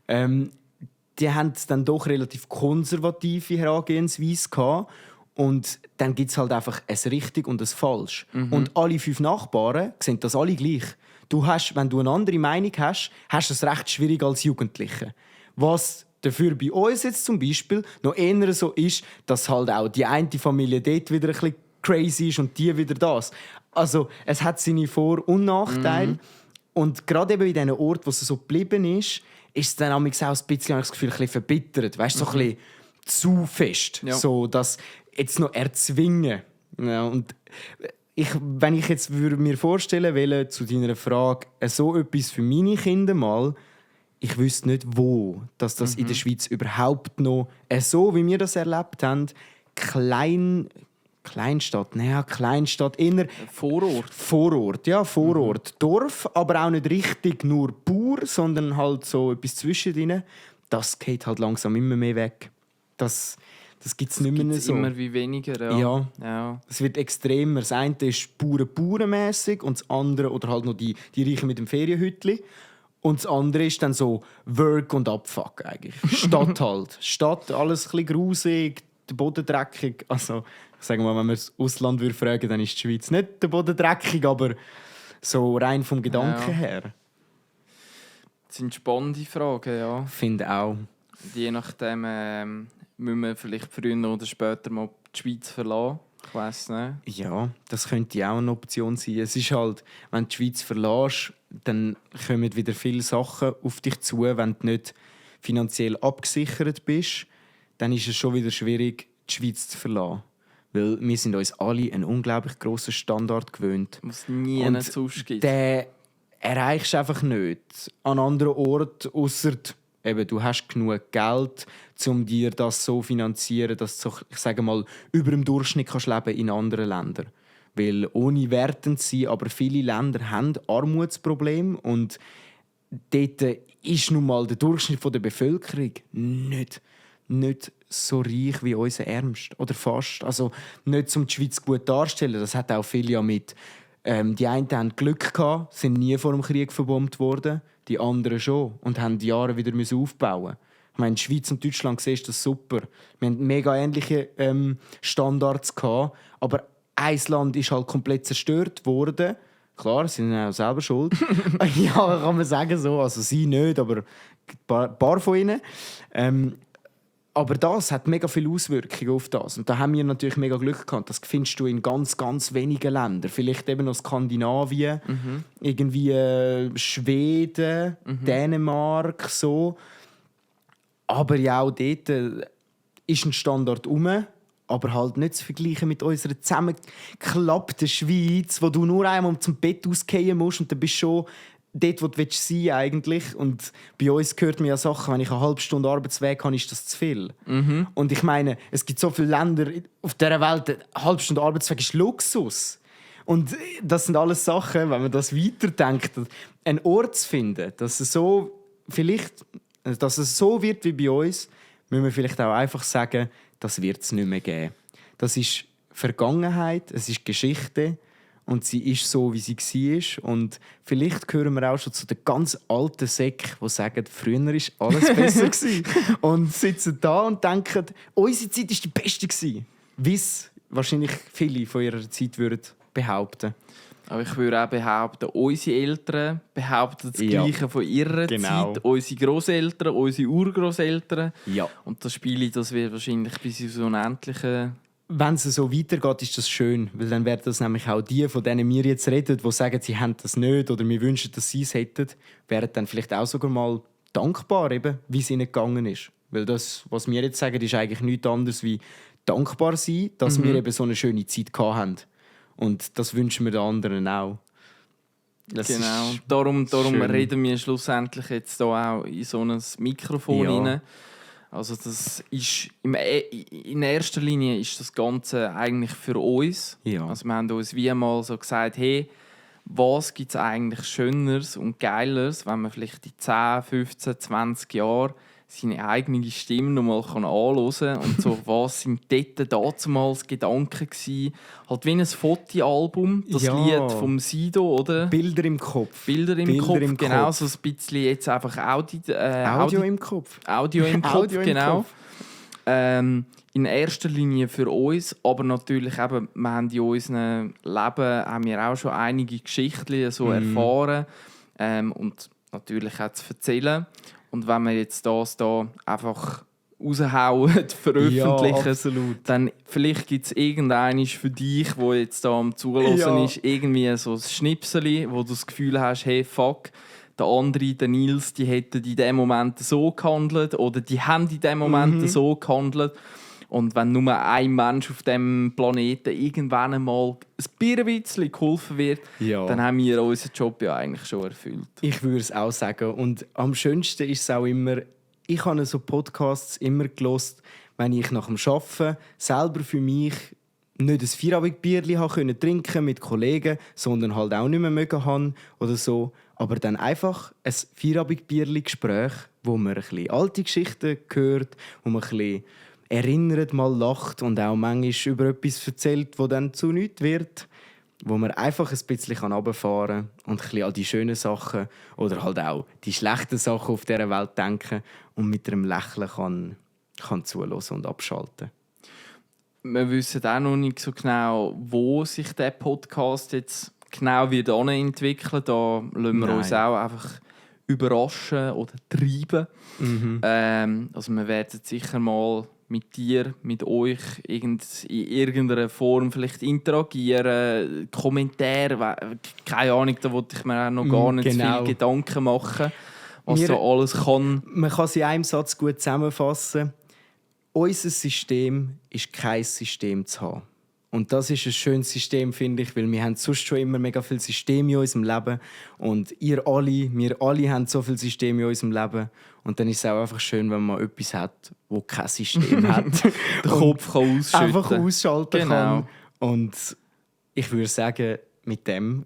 die haben dann doch relativ konservative Herangehensweise gehabt. Und dann gibt es halt einfach ein richtig und ein falsch. Und alle 5 Nachbarn sehen das alle gleich. Wenn du eine andere Meinung hast, hast du es recht schwierig als Jugendliche. Was dafür bei uns jetzt zum Beispiel noch eher so ist, dass halt auch die eine Familie dort wieder ein bisschen crazy ist und die wieder das. Also es hat seine Vor- und Nachteile. Und gerade eben in diesen Orten, wo es so geblieben ist es dann auch ein bisschen, das Gefühl, ein bisschen verbittert. Weißt, so ein bisschen zu fest. Ja. So, dass jetzt noch erzwingen. Ja, und wenn ich jetzt mir vorstellen will, zu deiner Frage, so etwas für meine Kinder mal, ich wüsste nicht, wo dass das in der Schweiz überhaupt noch so, wie wir das erlebt haben, Kleinstadt, eher Vorort. Vorort, ja, Vorort. Dorf, aber auch nicht richtig nur Bauern pur, sondern halt so etwas zwischendrin, das geht halt langsam immer mehr weg. Das gibt es nicht mehr so. Immer wie weniger, ja. Es wird extremer. Das eine ist purenmässig und das andere, oder halt noch die Reichen mit dem Ferienhütli. Und das andere ist dann so Work und Abfuck eigentlich. Stadt halt. Stadt, alles ein bisschen grusig, der Boden dreckig. Also, sagen wir mal, wenn man das Ausland würde fragen, dann ist die Schweiz nicht der Boden dreckig, aber so rein vom Gedanken her. Das sind spannende Fragen, ja. Finde auch. Und je nachdem müssen wir vielleicht früher oder später mal die Schweiz verlassen. Ich weiss nicht. Ja, das könnte auch eine Option sein. Es ist halt, wenn du die Schweiz verlässt, dann kommen wieder viele Sachen auf dich zu. Wenn du nicht finanziell abgesichert bist, dann ist es schon wieder schwierig, die Schweiz zu verlassen. Weil wir sind uns alle einen unglaublich grossen Standard gewöhnt. Was nie einen sonst gibt. Den erreichst du einfach nicht an anderen Orten, ausser eben, du hast genug Geld, um dir das so zu finanzieren, dass du, ich sage mal, über dem Durchschnitt kannst leben in anderen Ländern. Weil ohne wertend zu sein, aber viele Länder haben Armutsprobleme und dort ist nun mal der Durchschnitt der Bevölkerung nicht so reich wie unser Ärmst. Oder fast. Also nicht, um die Schweiz gut darzustellen. Das hat auch viele ja mit. Die einen hatten Glück gehabt, sind nie vor dem Krieg verbombt worden. Die anderen schon. Und haben die Jahre wieder aufbauen. Ich meine, in der Schweiz und Deutschland siehst du das super. Wir hatten mega ähnliche Standards gehabt, aber ein Land ist halt komplett zerstört worden. Klar, sie sind auch selber schuld. Ja, kann man sagen so. Also sie nicht, aber ein paar von ihnen. Aber das hat mega viele Auswirkungen auf das. Und da haben wir natürlich mega Glück gehabt. Das findest du in ganz, ganz wenigen Ländern. Vielleicht eben noch Skandinavien, irgendwie Schweden, Dänemark, so. Aber ja, auch dort ist ein Standard rum, aber halt nicht zu vergleichen mit unserer zusammengeklappten Schweiz, wo du nur einmal zum Bett ausgehen musst und dann bist du schon dort, wo du sein eigentlich. Und bei uns hört man ja Sachen, wenn ich eine halbe Stunde Arbeitsweg habe, ist das zu viel. Und ich meine, es gibt so viele Länder auf dieser Welt, eine halbe Stunde Arbeitsweg ist Luxus. Und das sind alles Sachen, wenn man das weiterdenkt, einen Ort zu finden, dass es so wird wie bei uns, müssen wir vielleicht auch einfach sagen, das wird es nicht mehr geben. Das ist Vergangenheit, es ist Geschichte und sie ist so, wie sie war. Und vielleicht gehören wir auch schon zu den ganz alten Säcken, die sagen, früher war alles besser gewesen. Und sitzen da und denken, unsere Zeit war die beste gewesen. Wie es wahrscheinlich viele von ihrer Zeit würden behaupten. Aber ich würde auch behaupten, unsere Eltern behaupten das Gleiche von ihrer Zeit. Unsere Grosseltern, unsere Urgroßeltern. Ja. Und das Spiel, das wird wahrscheinlich bis ins Unendliche. Wenn es so weitergeht, ist das schön. Weil dann werden das nämlich auch die, von denen wir jetzt reden, die sagen, sie haben das nicht oder wir wünschen, dass sie es hätten, wären dann vielleicht auch sogar mal dankbar, eben, wie es ihnen gegangen ist. Weil das, was wir jetzt sagen, ist eigentlich nichts anderes wie dankbar sein, dass wir eben so eine schöne Zeit hatten. Und das wünschen wir den anderen auch. Das genau, darum reden wir schlussendlich jetzt hier auch in so ein Mikrofon rein. Also das ist in erster Linie ist das Ganze eigentlich für uns. Ja. Also wir haben uns wie einmal so gesagt, hey, was gibt es eigentlich Schöneres und Geileres, wenn man vielleicht in 10, 15, 20 Jahren seine eigene Stimme noch mal anhören kann. Und so, was sind dort damals Gedanken gewesen? Halt wie ein Fotoalbum, das Lied vom Sido, oder? Bilder im Kopf. Bilder im Kopf, genau. So ein bisschen jetzt einfach Audio im Kopf. Audio im Kopf, genau. In erster Linie für uns, aber natürlich eben, wir haben in unserem Leben haben wir auch schon einige Geschichten so erfahren und natürlich auch zu erzählen. Und wenn wir jetzt das hier einfach raushauen, veröffentlichen, dann vielleicht gibt es irgendeinen für dich, der jetzt da am Zuhören ist, irgendwie so ein Schnipseli, wo du das Gefühl hast, hey, fuck, der andere, der Nils, die hätten in dem Moment so gehandelt oder die haben in dem Moment so gehandelt. Und wenn nur ein Mensch auf diesem Planeten irgendwann einmal ein bisschen geholfen wird, dann haben wir unseren Job ja eigentlich schon erfüllt. Ich würde es auch sagen. Und am schönsten ist es auch immer, ich habe so Podcasts immer gehört, wenn ich nach dem Arbeiten selber für mich nicht ein Feierabendbierli trinken mit Kollegen, sondern halt auch nicht mehr mögen haben oder so. Aber dann einfach ein Feierabendbierli-Gespräch, wo man ein bisschen alte Geschichten hört, wo man ein bisschen erinnert, mal lacht und auch manchmal über etwas erzählt, das dann zu nichts wird. Wo man einfach ein bisschen runterfahren kann und ein bisschen an die schönen Sachen oder halt auch die schlechten Sachen auf dieser Welt denken und mit einem Lächeln kann zuhören und abschalten. Wir wissen auch noch nicht so genau, wo sich der Podcast jetzt genau wird entwickeln. Da lassen wir uns auch einfach überraschen oder treiben. Also wir werden sicher mal mit dir, mit euch in irgendeiner Form vielleicht interagieren, Kommentare, keine Ahnung, da wollte ich mir auch noch gar nicht viel Gedanken machen, was da alles kann. Man kann es in einem Satz gut zusammenfassen. Unser System ist kein System zu haben. Und das ist ein schönes System, finde ich, weil wir haben sonst schon immer mega viele Systeme in unserem Leben. Und wir alle haben so viele Systeme in unserem Leben. Und dann ist es auch einfach schön, wenn man etwas hat, das kein System hat. Den Kopf kann ausschalten. Einfach ausschalten kann. Und ich würde sagen, mit dem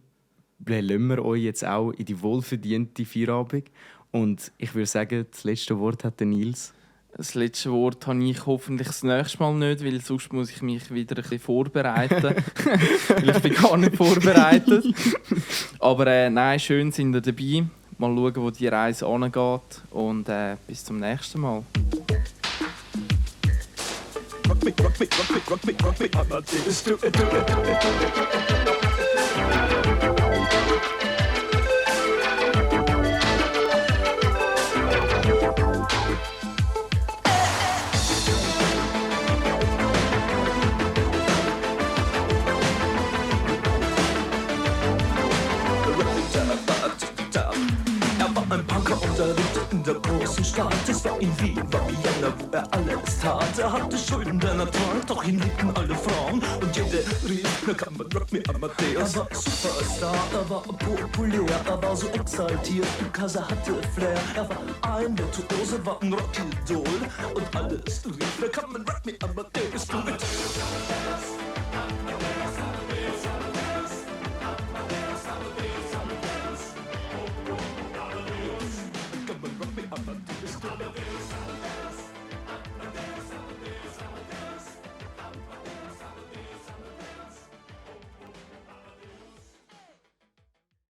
lassen wir euch jetzt auch in die wohlverdiente Feierabend. Und ich würde sagen, das letzte Wort hat der Nils. Das letzte Wort habe ich hoffentlich das nächste Mal nicht, weil sonst muss ich mich wieder ein bisschen vorbereiten. Weil ich bin gar nicht vorbereitet. Aber nein, schön sind ihr dabei. Mal schauen, wo die Reise angeht. Und bis zum nächsten Mal. In der großen Stadt, es war in Wien, war Vienna, wo er alles tat. Er hatte Schulden, der Natur, doch ihn liebten alle Frauen. Und jede rief, na kann man Rock me Amadeus. Er war Superstar, er war populär, er war so exaltiert, because er hatte Flair. Er war ein Virtuose, war ein Rockidol. Und alles rief, na kann man Rock me Amadeus.